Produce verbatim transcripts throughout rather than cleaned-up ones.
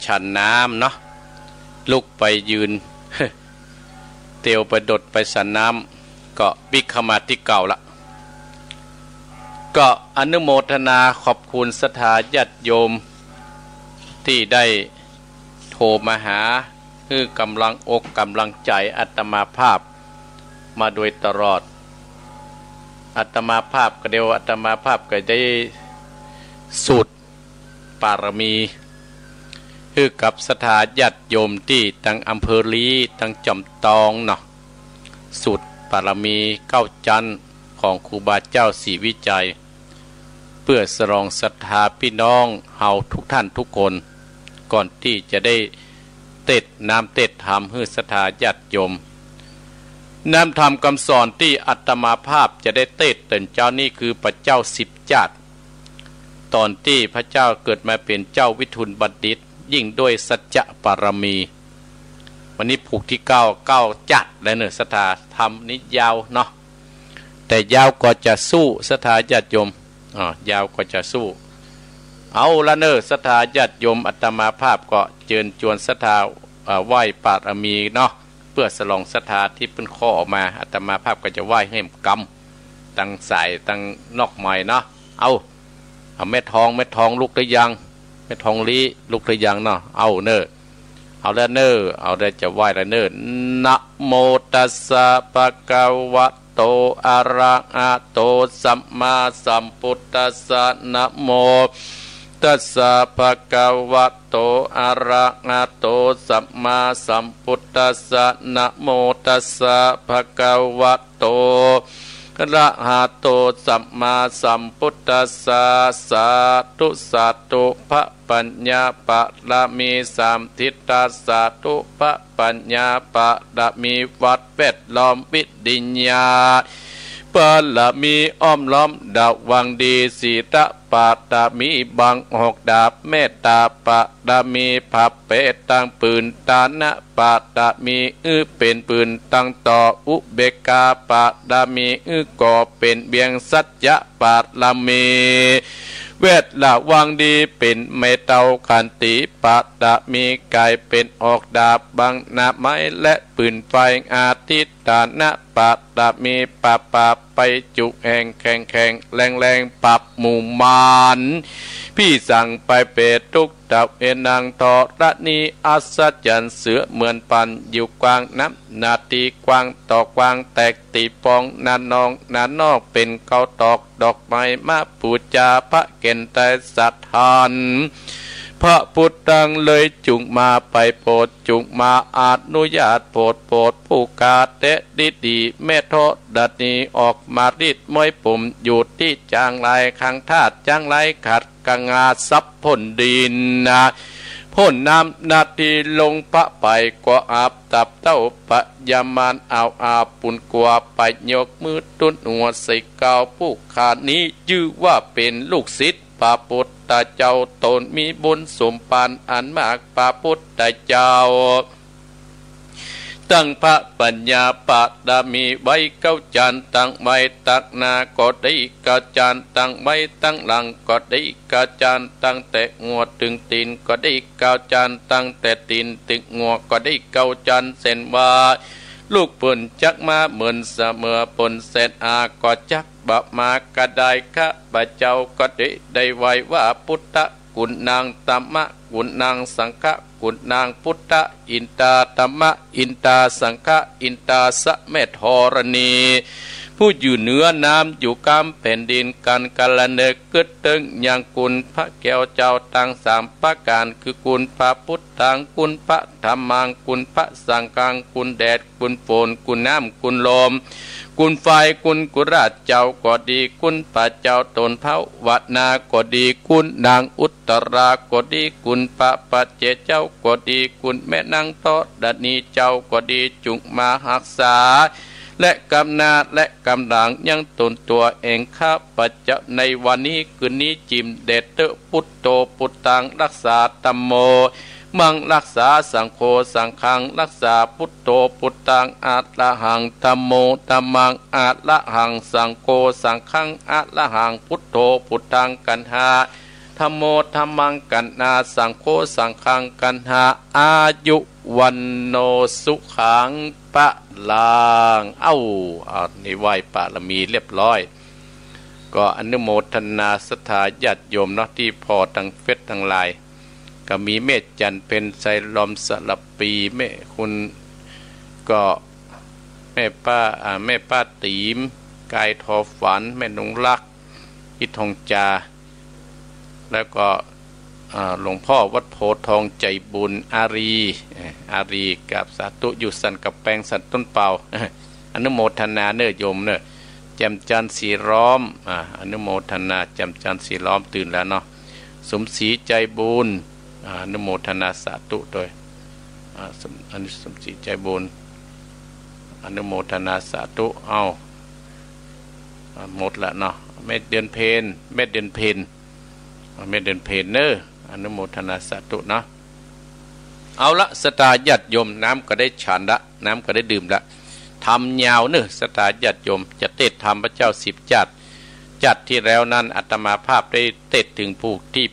ฉันน้ำเนาะ ลุกไปยืน เตียวไปดดไปฉันน้ำ ก็ปิ๊กเข้ามาตี้เก่าละ ก็อนุโมทนาขอบคุณศรัทธาญาติโยม ตี้ได้โทรมาหา หื้อกำลังอกกำลังใจ๋อาตมาภาพมาโดยตลอด อาตมาภาพก็เดียว อาตมาภาพก็ได้สูตรปารมี หื้อกับศรัทธาญาติโยมตี้ตังอำเภอลี้ ตังจอมตองเนาะ สูตรปารมีเก้าจั๊นของครูบาเจ้าศรีวิชัย เปื้อสลองศรัทธาปี้น้องเฮาทุกท่านทุกคน ก่อนตี้จะได้เตสน์น้ำเตสน์ธรรมหื้อศรัทธาญาติโยม น้ำธรรมกำสอนตี้อาตมาภาพจะได้เตสน์เติ่นเจ๊านี้คือปะเจ้าสิบจ๊าด ต๋อนตี้พระเจ้าเกิดมาเป๋นเจ้าวิทูลบัณฑิต ยิ่งด้วยสัจจะปารมี วันนี้ผูกตี้เก้า เก้าจ๊าดแล้วเน่อ ศรัทธาธรรมนี้ยาวเนาะ แต่ยาวก็จะสู้ศรัทธาญาติโยม อ่า ยาวก็จะสู้ เอาละเน่อ ศรัทธาญาติโยม อาตมาภาพก็เจิญจวนศรัทธา เอ่อ ไหว้ปารมีเนาะ เปื้อสลองศรัทธาตี้เปิ้นขอออกมา อาตมาภาพก็จะไหว้หื้อหมดกำ ตังสายตังนอกใหม่เนาะ เอา เอาแม่ทอง แม่ทองลุกหรือยัง แม่ทองลี้ลุกหรือยังเนาะ เอาเน่อ เอาละเน่อ เอาละจะไหว้ละเน่อ นะโมตัสสะภะคะวะโต อะระหะโต สัมมาสัมพุทธัสสะ นะโมตัสสะภะคะวะโต อะระหะโต สัมมาสัมพุทธัสสะ นะโมตัสสะภะคะวะโต อะระหะโต สัมมาสัมพุทธัสสะ สาธุ สาธุ พระปัญญาปารมีสามทิศ สาธุ พระปัญญาปารมี วัดแวดล้อม วิริยะปารมี อ้อมล้อมระวังดี ศีลปารมี บังหอกดาบ เมตตาปารมี ผาเป๋ตังปืน ทานะปารมี หื้อเป๋นปืนตังต่อ อุเบกขาปารมี หื้อก่อเป๋นเวียง สัจจะปารมี แวดระวังดี เป๋นแม่เฒ่า ขันติปารมี ก๋ายเป๋นหอกดาบ บังหน้าไม้และปืนไฟ อธิฐานะปารมี ปราบปราบไปจุแห่ง แข็งแข็งแรงแรง ปราบหมู่มาร ผีสางไปเปรตทุกข์ ตะเวนังธรณี อัศจรรย์เสือเหมือนปัน อยู่กว้างนับนาที กว้างต่อกว้าง แตกตี้ปอง หน้านองหน้านอก เป๋นเก้าตอกดอกไม้ มาปู๋จาพระแก่นไตรสถาน พระพุทธังเลยจุ่งมาไปโปรด จุ่งมาอนุญาตโปรด โปรดผู้ข้าแต๊ดีดี แม่ธรณีออกมารีดม้วยผม อยู่ตี้จางลาย ขังธาตุจางลาย ขัด กังหาทรัพย์พ่นดินนะ พ่นน้ำ นาทีลงพระไป ก็อับตับเต้าพญามาร เอาอาบปุญกัวไป ยกมือตุ๊นหัวใส่เก้า ผู้ข้านี้จื้อว่าเป๋นลูกศิษย์พระพุทธเจ้า ต๋นมีบุญสมภารอันมาก พระพุทธเจ้า ตั้งพระปัญญาปารมีไว้เก้าจั๊น ตั้งไว้ตักหน้าก็ดีเก้าจั๊น ตั้งไว้ตักหลังก็ดีเก้าจั๊น ตั้งแต่หัวเถิงตี๋นก็ดีเก้าจั๊น ตั้งแต่ตี๋นเถิงหัวก็ดีเก้าจั๊น เส้นว่าลูกปืนจักมาเหมือนเสมอ ปนเส้นอาก็จักบ่มากระได ข้าพเจ้าก็ดีได้ไหว้ว่า พุทธ กุณัง ธัมมะกุณัง สังฆะกุณัง พุทธะอินทา ธัมมะอินทา สังฆะอินทา สะแม่ธรณี ผู้อยู่เหนือน้ำอยู่ก้ามแผ่นดิน กันกะละเนิกกึ๊ดเติ๊งยังคุณพระแก้วเจ้าตังสามประก๋าน คือคุณพระพุทธัง คุณพระธัมมัง คุณพระสังฆัง คุณแดด คุณฝน คุณน้ำ คุณลม คุณไฟ คุณกุราชเจ้าก็ดี คุณพระเจ้าต๋นภาวนาก็ดี คุณนางอุตตราก็ดี คุณพระปัจเจกเจ้าก็ดี คุณแม่นางธรณีเจ้าก็ดี จุ่งมาฮักษา และกำหน้าและกำหลังยังต๋นตั๋วเอง ข้าพเจ้าในวันนี้คืนนี้จิ่มแด่เต๊อะ พุทโธพุทธัง รักษา ธัมโม มัง รักษา สังโฆ สังฆัง รักษา พุทโธพุทธัง อะระหัง ธัมโม ธัมมัง อะระหัง สังโฆ สังฆัง อะระหัง พุทโธพุทธัง ขันธา ธัมโม ธัมมัง กัณหา สังโฆ สังฆัง กัณหา อายุ วัณโณ สุขัง พลัง เอ้า อันนี้ไหว้ปารมีเรียบร้อย ก็อนุโมทนาศรัทธาญาติโยมเนาะ ตี้ผ่อตังเฟซตังไลน์ ก็มีแม่จันเพ็ญ ไซรอม สระปี แม่คุณ ก็แม่ป้า อ่า แม่ป้าตี๋ม กายทอฝัน แม่นงรัก อิทองจา แล้วก็ อ่า หลวงพ่อวัดโพธิ์ทอง ใจบุญ อารี เอ่อ อารี กราบสาธุ อยู่สันกำแปง สันต้นเปา อนุโมทนาเน้อโยมเน้อ แจ่มจันทร์ สีล้อม อ่า อนุโมทนา แจ่มจันทร์ สีล้อม ตื่นแล้วเนาะ สมศรี ใจบุญ อ่า อนุโมทนาสาธุโตย อ่า สม- อันนี้สมศรี ใจบุญ อนุโมทนาสาธุ เอ้า อ่า หมดละเนาะ แม่เดือนเพ็ญ แม่เดือนเพ็ญ อ่า แม่เดือนเพ็ญเน้อ อนุโมทนาสาธุเนาะ เอาละ ศรัทธาญาติโยม น้ำก็ได้ฉันละ น้ำก็ได้ดื่มละ ธรรมยาวเน้อ ศรัทธาญาติโยม จะเตศน์ธรรมพระเจ้าสิบจัด จัดที่แล้วนั้นอาตมาภาพได้เตศน์ถึงผูกที่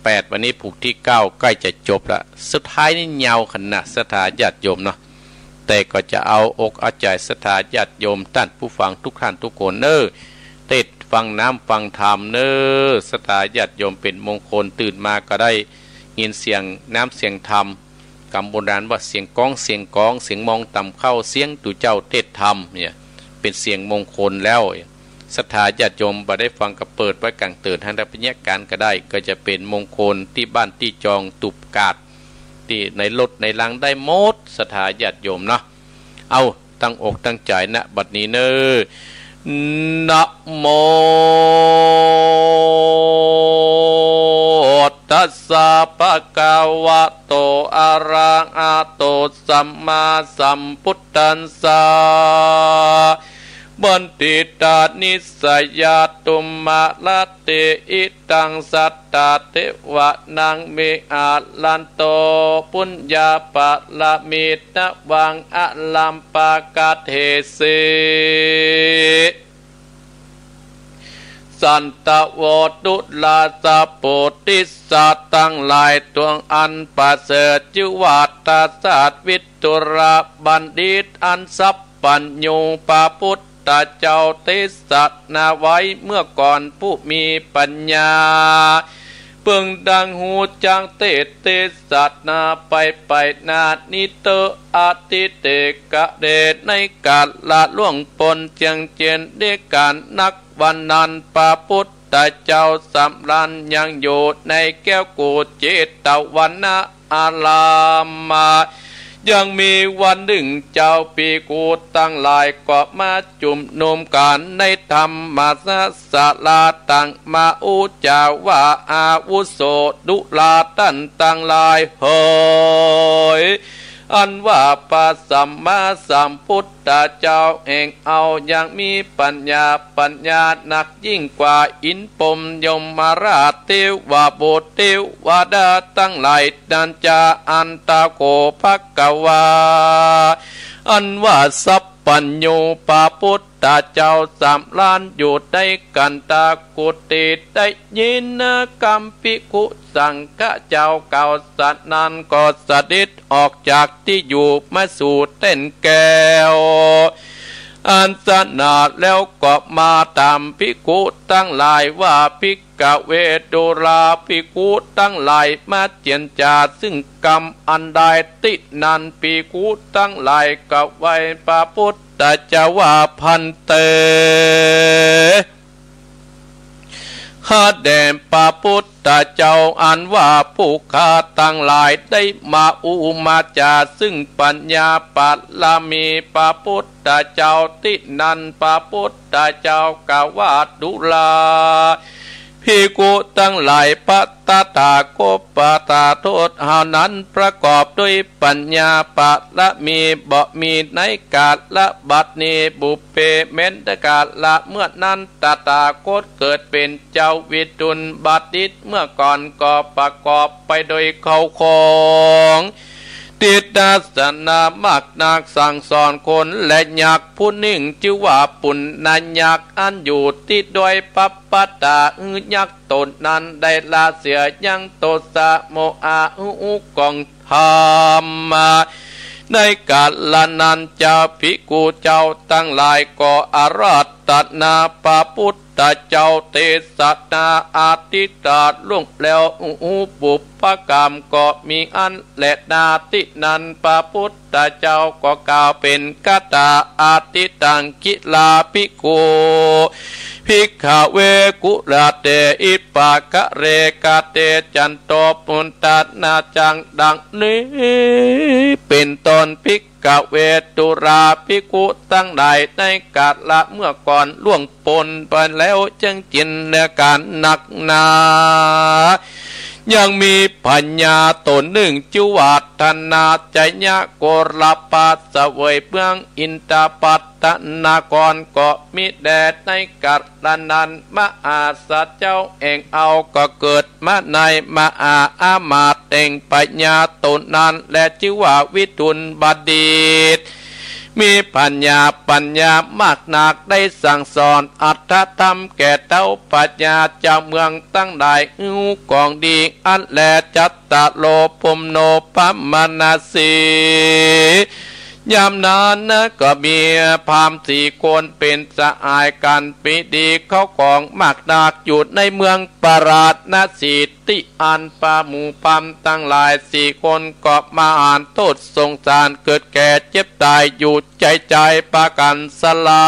แปด วันนี้ผูกที่เก้า ใก้จะจบละ สุดท้ายนี่ยาวขนาด ศรัทธาญาติโยมเนาะ แต่ก็จะเอาอกเอาใจ๋ศรัทธาญาติโยม ต้านผู้ฟังทุกท่านทุกคนเน้อ เตศน์ฟังน้ำฟังธรรมเน้อ ศรัทธาญาติโยม เป๋นมงคล ตื่นมาก็ได้ยินเสียงน้ำเสียงธรรม กำโบราณว่าเสียงก๊องเสียงก๋อง เสียงมองต่ำเข้า เสียงตุ๊เจ้าเตศน์ธรรมเนี่ย เป๋นเสียงมงคลแล้ว ศรัทธาญาติโยมบ่ได้ฟังก็เปิดไว้ก๋างเติ่น หันได้ไปเยียะก๋านก็ได้ ก็จะเป๋นมงคลตี้บ้านตี้จอง ตูบกาด ตี้ในรถในลางได้หมด ศรัทธาญาติโยมเนาะ เอา ตั้งอกตั้งใจ๋นะ บัดนี้เน้อ นะโม ตัสสะ ภะคะวะโต อะระหะโต สัมมาสัมพุทธัสสะ บัณฑิตานิสยา ตุมมะระเต อิทัง สัตตะเทวะนัง เมหะรันโต ปุญญาปะระมี นะวัง อะลัมปะกะเทสิ สันตะโว ทุลาสะ โพธิสัตว์ตังหลาย ดวงอันประเสริฐ จื้อว่าทายาทวิทุระบัณฑิต อันสัพพัญญู พระพุทธเจ้าเตสนาไว้เมื่อก่อน ผู้มีปัญญา เพิ่งดังฮู้จักเตสนาไป ไปนานิเตอ อทิเตกะเด ในกาละล่วงป๊น เจียงเจียนเดียวกั๋นนัก วันนั้นพระพุทธเจ้าสำราญยังอยู่ในแก้วกุเจตวนะอาราม ยังมีวันนึ่ง เจ้าภิกขุตังหลายก็มาจุมนุมกั๋นในธรรมศาลา ตังมาอู้จ๋าว่า อาวุโส ทุลาท่านตังหลายเหย อันว่าพระสัมมาสัมพุทธเจ้าแอ่งเฮายังมีปัญญา ปัญญานักยิ่งกว่าอินทร์พรหมยมราชเทวบุตรเทวดาตังหลายนั้นจา อัตถะโข ภะคะวา อันว่าสัพพัญญูพระพุทธเจ้าสำราญอยู่ในคันธกุฏิ ได้ยินกำภิกขุสังฆะเจ้ากล่าวสนั้น ก็เสด็จออกจากตี้อยู่มาสู่แท่นแก้วอันสนาแล้ว ก็มาถามภิกขุตังหลายว่า ภิกขะเว ทุลาภิกขุตังหลายมาเจียรจ๋าซึ่งกำอันใดตี้นั้น ภิกขุตังหลายก็ไหว้พระพุทธเจ้าว่า ภันเต ข้าแต่พระพุทธเจ้า อันว่าผู้ข้าตังหลายได้มาอู้มาจ๋าซึ่งปัญญาปะระมีพระพุทธเจ้าตี้นั้น พระพุทธเจ้าก็ว่า ทุลาภิกขุตังหลาย พระตถาคตเฮานั้นประกอบด้วยปัญญาปะระมี บ่มีในกาละบัดนี้ ปุพเพ แม้นแต่กาละเมื่อนั้น ตถาคตเกิดเป๋นเจ้าวิรุฬบัณฑิตเมื่อก่อน ก็ประกอบไปโดยเข้าของ ติดตัสสนามากนัก สั่งสอนคนและยักษ์ผู้นึ่ง จื้อว่าปุณณยักษ์ อันอยู่ตี้ดอยปัปปะตะ ยักษ์ต๋นนั้นได้ละเสียยังโตสะโมหะ ฮู้กองธรรม ในกาละนั้น เจ้าภิกขุเจ้าตังหลาย ก็อาราธนาพระปุทธเจ้า เตสนาอธิษฐานล่วงแล้ว อุปปกรรมก็มีอั้นแลนา ตี้นั้นพระปุทธเจ้าก็กล่าวเป๋นคาถา อะทิตัง กิลาภิกขุ ภิกขเว กุลาเต อิปะกะเร กาเต จันโต ปุณณาจัง ดังนี้เป๋นต้น ภิกขเว ดูราภิกขุตังหลาย ในกาละเมื่อก่อนล่วงป๊นไปแล้ว จักจินตนาการนักหนา ยังมีพญาต๋นนึ่ง จื้อว่าทนาชยะโกรภาส เสวยเมืองอินทปัตตนครก็มีแล ในกาละนั้น มหาสัตว์เจ้าแอ่งเอาก็เกิดมาในมหาอามาตย์แห่งพญาต๋นนั้นแล จื้อว่าวิดุลบัณฑิต มีปัญญา ปัญญามากนัก ได้สั่งสอนอัตถธรรมแก่เต๊าพญาเจ้าเมืองตังหลาย ฮู้กองดีอั้นแล จัตตาโร ปุณโณ ปะมะนะสี ยามนั้นก็มีพราหมณ์สี่คนเป๋นสหายกั๋น มีดีเข้าของมากนัก อยู่ในเมืองปาราณสี ตี้อั้นพราหมณ์หมู่พราหมณ์ตังหลายสี่คนก็มหันต์โต้ษสงสาร เกิดแก่เจ็บต๋ายอยู่ ใจ๋ใจ๋ปากั๋นสละ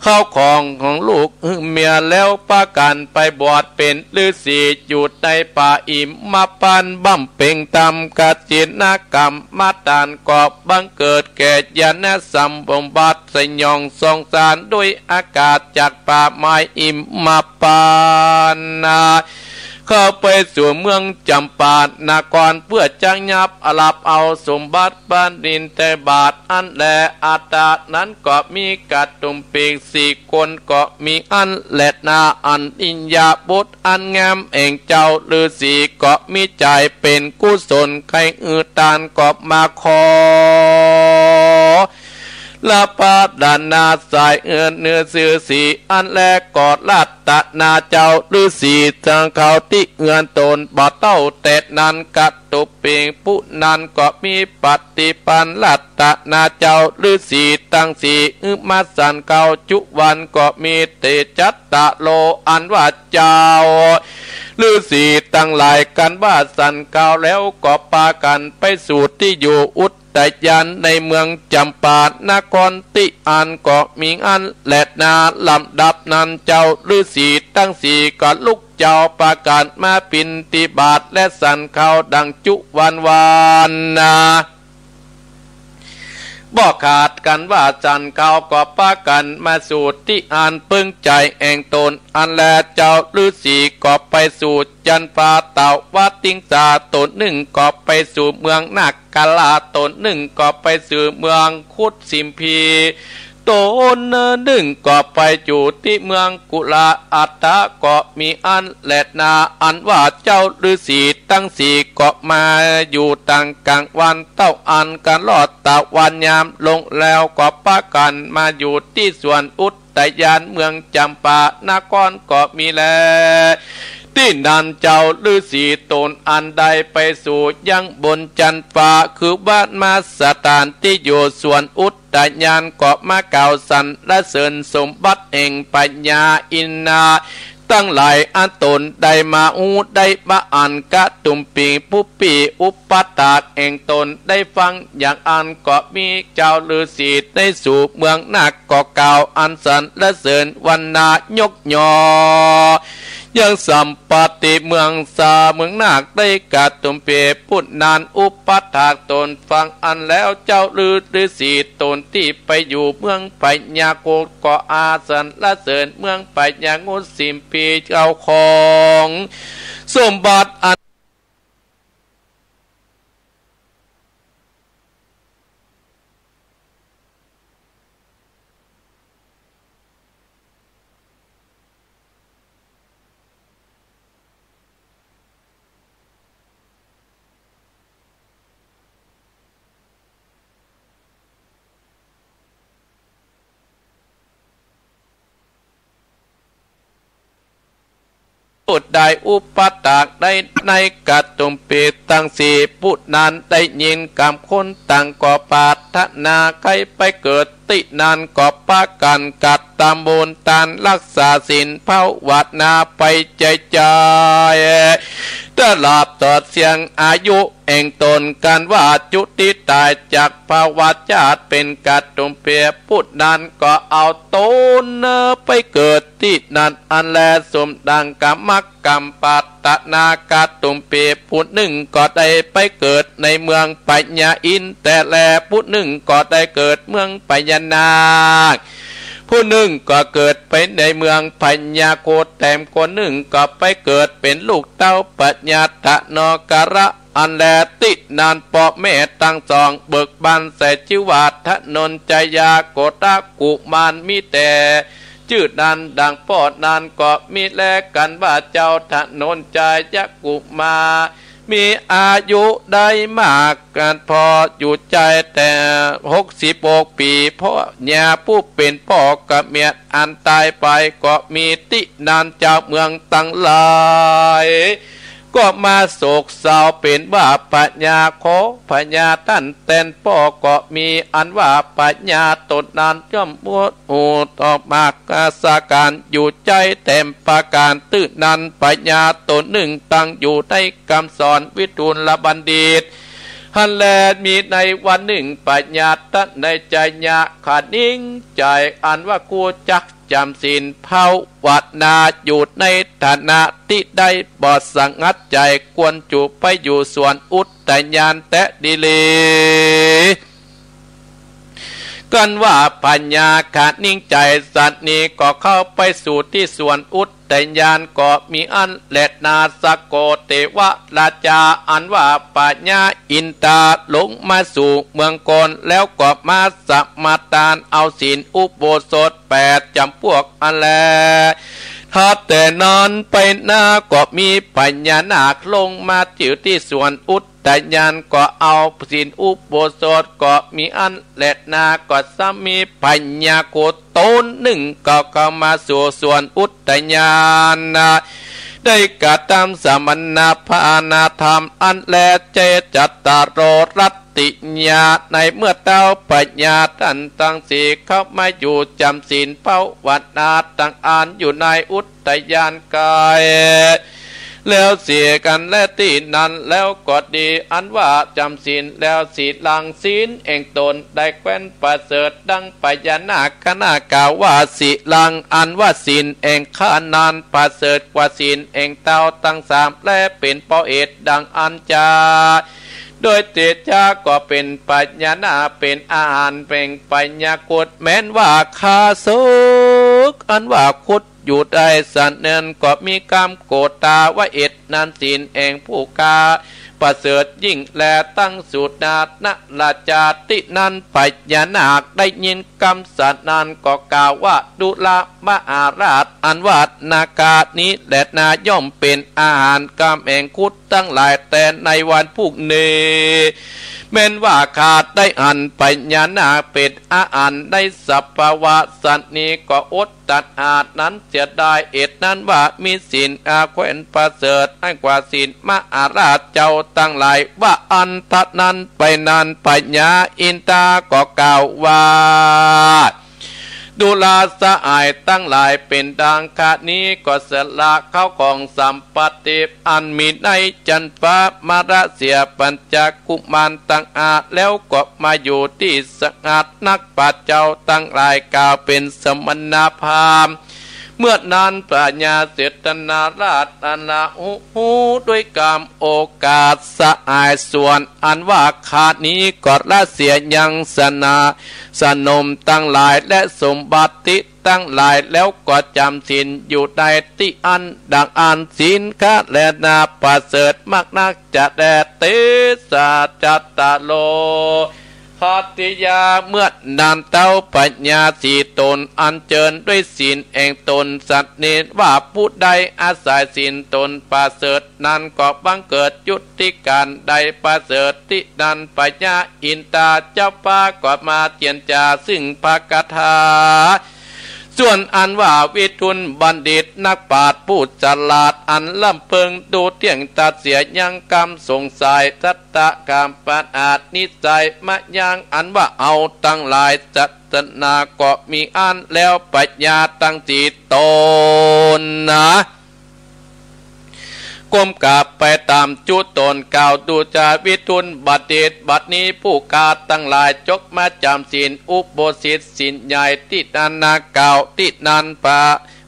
เข้าของของลูกเมีย แล้วปากั๋นไปบวชเป๋นฤๅษี อยู่ในป่าหิมพานต์ บำเพ็งธรรมกสิณกรรมฐาน ก็บังเกิดแก่ญาณสมบัติ สยองสงสารด้วยอากาศจากป่าไม้หิมพานต์ เข้าไปสู่เมืองจำปานคร เปื้อจักยับรับเอาสมบัติแผ่นดินไทยบาทอั้นแล อัตตานั้นก็มีกัตตุมปีสี่คนก็มีอั้นแลนา อันอิยาบถอันงามแห่งเจ้าฤๅษีก็มีใจ๋เป๋นกุศล ใค่หื้อตานก็มาขอ ละปาดานาสายเอื้อนเนื้อซื่อสีอันแล ก็รัตนาเจ้าฤๅษีตังเขาตี้เอื้อนต๋นบ่เต้าแต่นั้น กัตตุปีผู้นั้นก็มีปฏิปันรัตนาเจ้าฤๅษีตังสี่ อือมาสันเขาจุวันก็มีเตจัตตาโล อันว่าเจ้าฤๅษีตังหลาย กันว่าสันเขาแล้วก็ปากั๋นไปสู่ตี้อยู่อุทยานในเมืองจำปานครตี้อั้นก็มีอั้นแลนา ลำดับนั้นเจ้าฤๅษีตังสี่ก็ลุกเจ้าปากั๋นมาปิณฑบาตและสันเขาดังจุวันวานนา บ่ขาดกั๋นว่าสันเขาก็ปากั๋นมาสู่ตี้อั้นเปิงใจ๋แห่งต๋นอั้นแล เจ้าฤๅษีก็ไปสู่จันปาตะวะติงสา ต๋นนึ่งก็ไปสู่เมืองนาครา ต๋นนึ่งก็ไปสู่เมืองคุสิมพี ต๋นนึ่งก็ไปอยู่ตี้เมืองกุลาอัฏฐะก็มีอั้นแลนา อันว่าเจ้าฤๅษีตังสี่ก็มาอยู่ตังก๋างวันเต้าอั้น กั๋นลอดตะวันยามลงแล้วก็ปากั๋นมาอยู่ตี้สวนอุทยานเมืองจำปานครก็มีแล ตี้นั้นเจ้าฤๅษีต๋นอั้นได้ไปสู่ยังบนจันฟ้า คือบ้านมาสถานตี้อยู่สวนอุทยาน ก็มากล่าวสรรเสริญสมบัติแห่งพญาอินทราตังหลาย อันต๋นได้มาฮู้ได้มาอ่าน กัตตุมปีผู้ปี้อุปัฏฐากแห่งต๋นได้ฟังอย่างอั้น ก็มีเจ้าฤๅษีในสู่เมืองนาคก็กล่าวอันสรรเสริญวรรณายกยอ ยังสัมปติเมืองสาเมืองนาคได้ กัตตุมปีผู้นั้นอุปัฏฐากต๋นฟังอั้นแล้ว เจ้าฤๅษีต๋นตี้ไปอยู่เมืองพญาครุฑก็อาสรรเสริญเมืองพญาครุฑสิมพีเจ้าของสมบัติอัน ผู้ใดอุปถากได้ในกะตุมพีตังสี่ ผู้นั้นได้ยินกำคนต่างก็ปรารถนาใค่ไปเกิดตี้นั้นก็ปากั๋นกระตำบุญตาน ฮักษาศีลภาวนาไปใจ๋ๆ ตลอดตอดเสี้ยงอายุแห่งต๋น กั๋นว่าจุติต๋ายจากภวชาติเป๋นกะตุมพี ผู้นั้นก็เอาต๋นไปเกิดตี้นั้นอันแล สมดังกำมัก กำปรารถนากะตุมพี ผู้นึ่งก็ได้ไปเกิดในเมืองพญาอินทร์แต๊แล ผู้นึ่งก็ได้เกิดเมืองพญานาค ผู้นึ่งก็เกิดไปในเมืองพญาครุฑ แถมคนนึ่งก็ไปเกิดเป๋นลูกเต้าพญาธนกราชอันแล ตี้นั้นป้อแม่ตังสองเบิกบานใส่จื้อว่าถนนจยา โกฏกุมารมีแต่ จื้อนั้นดังป้อนั้นก็มีแล กั๋นว่าเจ้าถนนจยกุมาร มีอายุได้มากกั๋นพออยู่ใจ๋แต่หกสิบหกปี๋ เพราะญาผู้เป๋นป้อก็เมียอันต๋ายไป ก็มีตี้นั้นจาวเมืองตังหลาย ก็มาโศกเศร้าเป๋นว่าพญา ขอพญาต้านแตนป้อ ก็มีอันว่าพญาต๋นนั้นย่อมมวด โอตอกมากาสการอยู่ใจ๋แถมประก๋าน ตื้อนั้นพญาต๋นนึ่งตั้งอยู่ในกำสอนวิทูลบัณฑิต หั้นแล มีในวันนึ่งพญาต้านได้ใจ๋ญาคะนิ่งใจ๋ อันว่ากู้จักจ๋ำศีลภาวนาอยู่ในฐานะตี้ได้บ่สงัดใจ๋ ควรจะไปอยู่สวนอุทยานแต๊ดีหลี กั๋นว่าพญาคะนิ่งใจ๋สันนี้ก็เข้าไปสู่ตี้สวนอุทยานก็มีอั้นแลนา สะโกเตวราชา อันว่าพญาอินทราลงมาสู่เมืองโกน แล้วก็มาสมาทานเอาศีลอุโบสถแปดจ๋ำปวกอันแล ถัดแต่นั้นไปหน้าก็มีพญานาคลงมาจื้อตี้สวนอุทยาน ก็เอาศีลอุโบสถก็มีอั้นแลนา ก็ซ้ำมีพญาครุฑต๋นนึ่งก็เข้ามาสู่สวนอุทยาน ได้กระทำสมณพานาธรรมอันแล เจจัตตาโรรัตติยา ในเมื่อเต้าพญาต้านตังสี่เข้ามาอยู่จ๋ำศีลภาวนาตังอั้นอยู่ในอุทยานไกล แล้วเสียกั๋นแลตี้นั้นแล้วก็ดี อันว่าจ๋ำศีลแล้ว สีลังศีลแห่งต๋นได้แคว้นประเสริฐดังพญานาคราชกล่าวว่า สีลังอันว่าศีลแห่งข้านั้นประเสริฐกว่าศีลแห่งเต้าตังสาม และเป๋นป้อเหตุดังอั้นจา โดยเตชะก็เป๋นพญานาค เป๋นอาหารแห่งพญาครุฑ แม้นว่าข้าศึกอันว่าครุฑอยู่ได้สันเนิน ก็มีกำโกธาว่า เหตุนั้นศีลแห่งผู้ข้าประเสริฐยิ่งแล ตั้งสุดนาถราชา ตี้นั้นพญานาคได้ยินกำสัตย์นั้นก็กล่าวว่า ดูรา มหาราช อันว่านาคานี้แลนา ย่อมเป๋นอาหารกำแห่งครุฑตังหลาย แต่ในวันพรุ่งนี้ แม้นว่าข้าได้หันพญานาคเป๋นอาหารในสภาวะสันนี้ ก็อดตะหานั้นเสียได้ เหตุนั้นว่ามีศีลอาแคว้นประเสริฐอันกว่าศีลมหาราชเจ้าตังหลาย ว่าอั้นเต้านั้นไปนั้นพญาอินทราก็กล่าวว่า ดูราสหายตังหลาย เป๋นดังคะนี้ก็สละข้าวของสัมปติอันมีในจันฟ้ามาละเสีย ปัญจกุมารตังห้า แล้วก็มาอยู่ตี้สงัดนัก พระเจ้าตังหลายกล่าวเป๋นสมณพราหมณ์ เมื่อนั้นพญาเสตนาราชอันละฮู้ด้วยกำโอกาสสหายส่วนอันว่าคะนี้ก็ละเสียยังสนาสนมตังหลายและสมบัติตังหลาย แล้วก็จ๋ำศีลอยู่ในตี้อั้น ดังอั้นศีลคะแลนาประเสริฐมากนักจะแล เตสะจัตตาโร ขัตติยา เมื่อนั้นเต้าพญาสีตนอันเจิญด้วยศีลแห่งตนสันนิษว่า ผู้ใดอาศัยศีลตนประเสริฐนั้นก็บังเกิดจุติก๋านใดประเสริฐตี้นั้น พญาอินทราเจ้าฟ้าก็มาเจียรจาซึ่งพระคาถา ส่วนอันว่าวิทูลบัณฑิตนักปราชญ์ผู้ฉลาดอันล้ำเปิงดูเตี้ยงตัดเสียยังกำสงสัย สัตตะกำปนาดนิสัยมะยังอันว่าเอาตังหลาย ศาสนาก็มีอั้นแล้ว ปัญญาตังสี่ต๋นนา ก้มกราบไปต๋ามจุตนกล่าว ดูจาวิทูลบัณฑิต บัดนี้ผู้ข้าตังหลายจกมาจ๋ำศีลอุโบสิตศีลใหญ่ตี้นั้นนา กล่าวตี้นั้นประ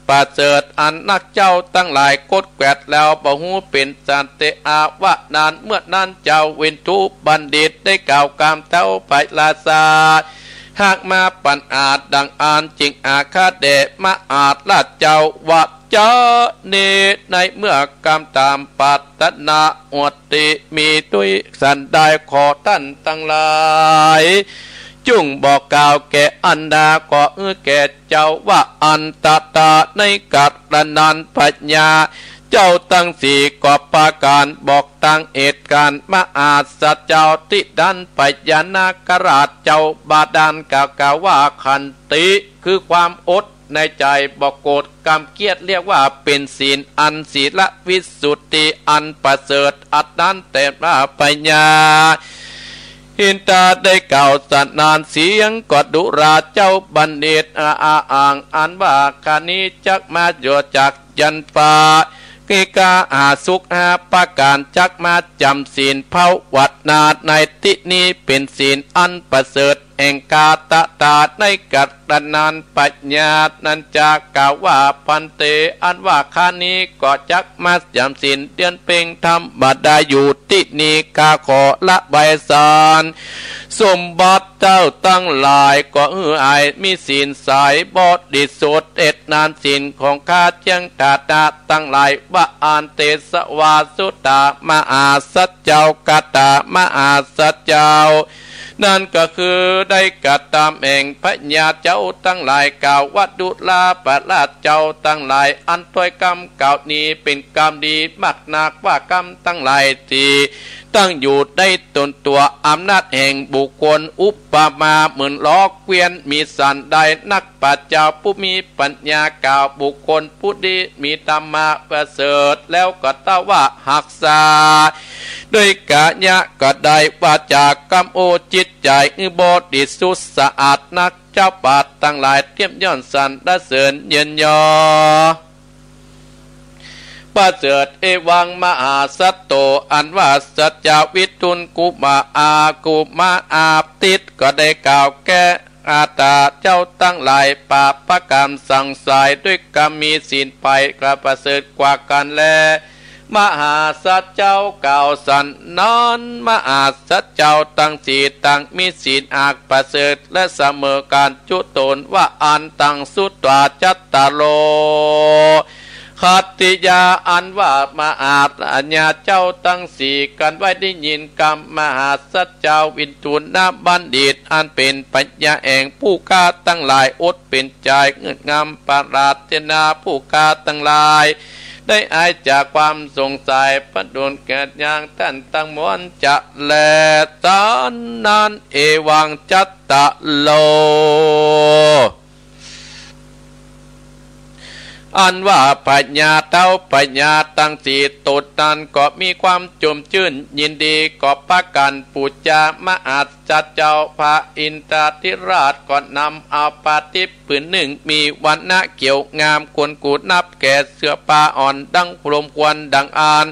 ประเสริฐอันนักเจ้าตังหลายโกดแกวดแล้ว บ่ฮู้เป๋นสันเตอาวะนั้น เมื่อนั้นเจ้าวิทูลบัณฑิตได้กล่าวกำเต้าพระราชา หากมาปัญหาดังอั้น จึงอาฆาตแด่มหาราชเจ้าว่า จะเน ในเมื่อกำต๋ามปรารถนาอวดดีมีด้วยสันใด ขอต้านตังหลาย จุ่งบอกกล่าวแก่อันดา ก็อื้อแก่เจ้าว่า อันตตา ในกัณฑ์นั้น พญาเจ้าตังสี่ก็ปากั๋นบอกตังเหตุก๋ารณ์มหาสัจจ์เจ้าตี้นั้น พญานาคราชเจ้าบาดาลกล่าว กล่าวว่า ขันติ คือความอดในใจ๋บ่โกรธกำเกลียด เรียกว่าเป๋นศีลอันศีลวิสุทธิอันประเสริฐ อันนั้นแต๊ว่าพญาอินทาได้กล่าวสนานเสียงก็ดุราเจ้าบัณฑิต อาอาอ่างอันว่า คานี้จักมาโยจากยันฟ้า กิกาอาสุขห้าประก๋าน จักมาจ๋ำศีลภาวนาในตี้นี้ เป๋นศีลอันประเสริฐ แห่งกาตตา ในกัณฑ์นั้น พญานันจะกล่าวว่า ภันเต อันว่าข้านี้ก็จักมาจ๋ำศีลเดือนเพ็ญธรรมดาอยู่ตี้นี้ ข้าขอละไว้สารสมบัติเจ้าตังหลาย ก็หื้ออายมีศีลใสบริสุทธิ์ เหตุนั้นศีลของข้าเตี้ยงฐานะตังหลาย ว่าอันเตสวาสุตตามหาสัจจ์เจ้า คาถามหาสัจจ์เจ้า นั้นก็คือได้กระทำแห่งพญาเจ้าตังหลาย กล่าวว่า ดูราพระราชเจ้าตังหลาย อันถ้อยกำกล่าวนี้เป๋นกำดีมากนัก ว่ากำตังหลายตี้ตั้งอยู่ได้ตนตั๋ว อำนาจแห่งบุคคล อุปมาเหมือนล้อเกวียน มีสันใด นักปราชญ์เจ้าผู้มีปัญญากล่าว บุคคลผู้ดีมีธรรมะประเสริฐ แล้วก็เต้าว่า หักษา ด้วยกายะก็ได้ วาจากรรมโอ จิตใจ๋บริสุทธิ์สะอาดนัก เจ้าปราชญ์ตังหลายเตี้ยมย่อนสรรเสริญเยินยอประเสริฐ เอวังมหาสัตโต อันว่าสัจจาวิทูลกุมาอากุมาอาทิตย์ก็ได้กล่าวแก่ อาตาเจ้าตังหลาย ปาปกรรมสังสายด้วยกรรมมีศีลไป กระประเสริฐกว่ากั๋นแล มหาสัจจ์เจ้ากล่าวสันนั้น มหาสัจจ์เจ้าตังสี่ตังมีศีลอันประเสริฐและเสมอกั๋นจุตน ว่าอันตังสุตวาจัตตาโร ขัตติยา อันว่ามหาสัจจ์เจ้าตังสี่ครั้นไว้ได้ยินกำมหาสัจจ์เจ้าวิทูลบัณฑิต อันเป๋นพญาแห่งผู้ข้าตังหลายอดเป๋นใจ๋เงินงามปรารถนาผู้ข้าตังหลาย ได้หายจากความสงสัย ประดุจเกิดอย่างต้านตังมวลจะแล สันนั้น เอวังจัตตาโร อันว่าพญาเต้าพญาตังสี่ตนนั้นก็มีความจุ่มจื้นยินดี ก็ปากั๋นปู๋จามหาสัจจ์เจ้า พระอินทาธิราชก็นำเอาผ้าทิพย์ ผืนนึ่งมีวรรณะเขียวงาม ควรกู๋นับแก่เสื้อผ้าอ่อนดังพรมควรดังอั้น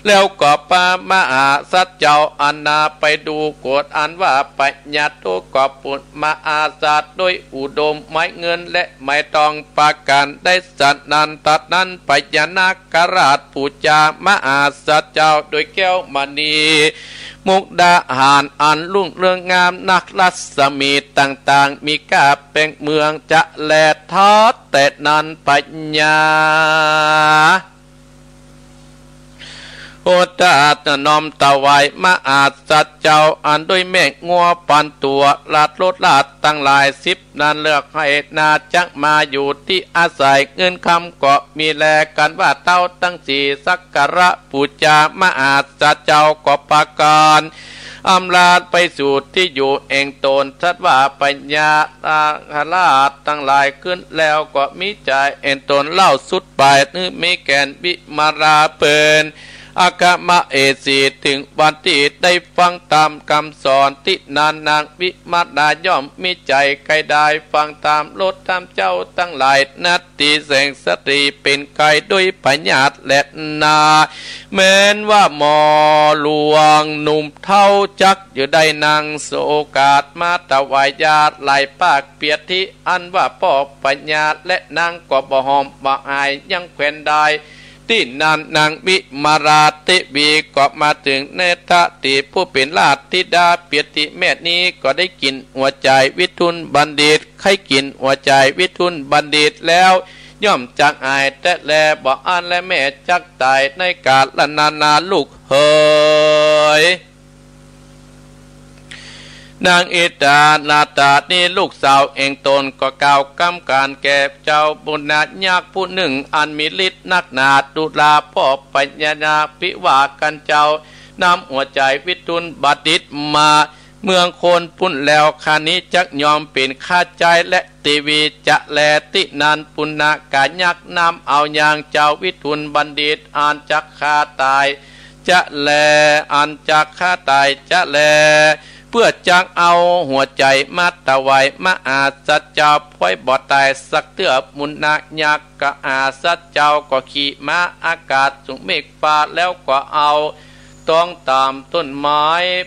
แล้วก็ปามหาสัจจ์เจ้าอันนาไปดูโกศอันว่าพญาทุกข์ก็ปู๋มหาสัจจ์ด้วยอุดมไม้เงินและไม้ทองปากั๋นได้สันนั้น ตัดนั้นพญานาคราชปู๋จามหาสัจจ์เจ้าด้วยแก้วมณี มุกดาหารอันรุ่งเรืองงามนัก รัศมีต่างๆ มีก้าแปงเมืองจะแลทัด แต่นั้นพญาอุตตาน้อมถวายมหาสัจจ์เจ้า อันด้วยแม่งัวปันตั๋ว ราชโอรสราชทั้งหลายสิบ นั้นเลือกให้นาจักมาอยู่ตี้อาศัย เงินคำก็มีแล ครั้นว่าเต้าตังสี่สักการะปู๋จามหาสัจจ์เจ้าก็ปากั๋น อำลาไปสู่ตี้อยู่แห่งตน สัตว์ว่าพญานาคราชตังหลายขึ้นแล้ว ก็มีใจ๋แห่งตนเล่าสุดไป หื้อมีแก่นวิมลาเป๋นอัคคมเหสี เถิงวันตี้ได้ฟังธรรมกำสอน ตี้นั้นนางวิมลาย่อมมีใจ๋ใค่ได้ฟังธรรม ลดธรรมเจ้าตังหลาย นาฏ ตี้แสงสะหลีเป๋นใค่ด้วยพยาธิแลนา แม้นว่าหมอหลวงหนุ่มเฒ่าจักอยู่ได้นางโสกาดมาถวายยาหลายปากเปียรติ อันว่าป้อพยาธิแลนางก็บ่หอมบ่หายยังแควนได้ ตี้นั้นนางวิมลาเตวีก็มาเถิงในตะตี้ผู้เป๋นราชธิดาเปียรติแม่นี้ ก็ได้กิ๋นหัวใจ๋วิทูลบัณฑิต ใค่กิ๋นหัวใจ๋วิทูลบัณฑิตแล้ว ย่อมจักหายแต๊แล บ่อั้นแลแม่จักต๋ายในกาลนานนาลูกเหย นางอิทธานาถานี้ลูกสาวแห่งตนก็กล่าวกำก๋านแก่เจ้าปุณณยักษ์ผู้นึ่ง อันมีฤทธิ์นักหนาดุราป้อพยาธิ วิวากั๋นเจ้านำหัวใจ๋วิทูลบัณฑิตมา เมืองคนปุ้นแล้ว ข้านี้จักยอมเป๋นข้าใจ๊แลเตวีจะแล ตี้นั้นปุณณกายักษ์นำเอายางเจ้าวิทูลบัณฑิต อันจักฆ่าต๋ายจะแล อันจักฆ่าต๋ายจะแล เปื้อจักเอาหัวใจ๋มาถวายมหาสัจเจ้า ป้อยบ่ต๋ายสักเตื้อ ปุณณยักษ์กหาสัจเจ้าก็ขี่ม้าอากาศสุเมฆฟ้า แล้วก็เอา ตองต๋ามต้นไม้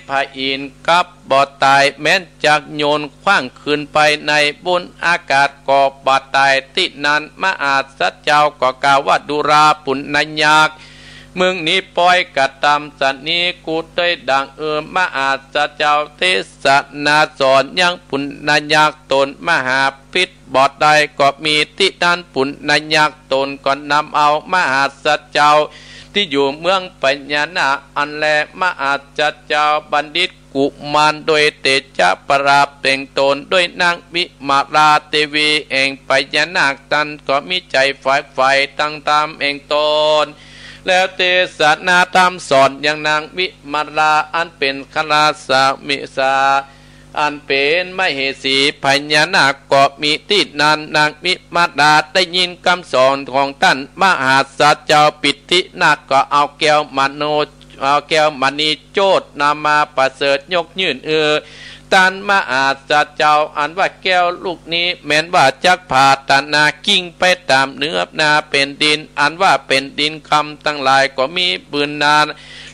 ผาอินทร์กับบ่ต๋าย แม้นจักโยนขว้างขึ้นไปในบนอากาศก็บ่ต๋าย ตี้นั้นมหาสัจเจ้าก็กล่าวว่า ดูราปุณณยักษ์ มึงนี้ป้อยกระตำสันนี้ กูเตยดังเอิม มหาสัจเจ้าเตสนาสอนยังปุณณยักษ์ตนมหา พิษบ่ได้ก็มี ตี้นั้นปุณณยักษ์ตนก็นำเอามหาสัจเจ้า ตี้อยู่เมืองพญานาคอันแล มหาสัจเจ้าบัณฑิตกุมาร โดยเตจะประดับแต่งตนด้วยนางวิมลาเตวีแห่งพญานาคนั้น ก็มีใจ๋ใฝ่ฝันตังธรรมแห่งตน แล้วเตสนาธรรมสอนยังนางวิมลา อันเป๋นคราสมิสา อันเป๋นมเหสีพญานาคก็มี ตี้นั้นนางวิมลาได้ยินกำสอนของต้านมหาสัจเจ้าปิตินัก ก็เอาแก้วมโน เอาแก้วมณีโจทย์นามาประเสริฐยกยื่นเอือ ต้านมหาสัจเจ้า อันว่าแก้วลูกนี้แม้นว่าจักผาถนากิ่งไปต๋ามเนื้อนาแผ่นดิน อันว่าแผ่นดินคำตังหลายก็มีปืนนาน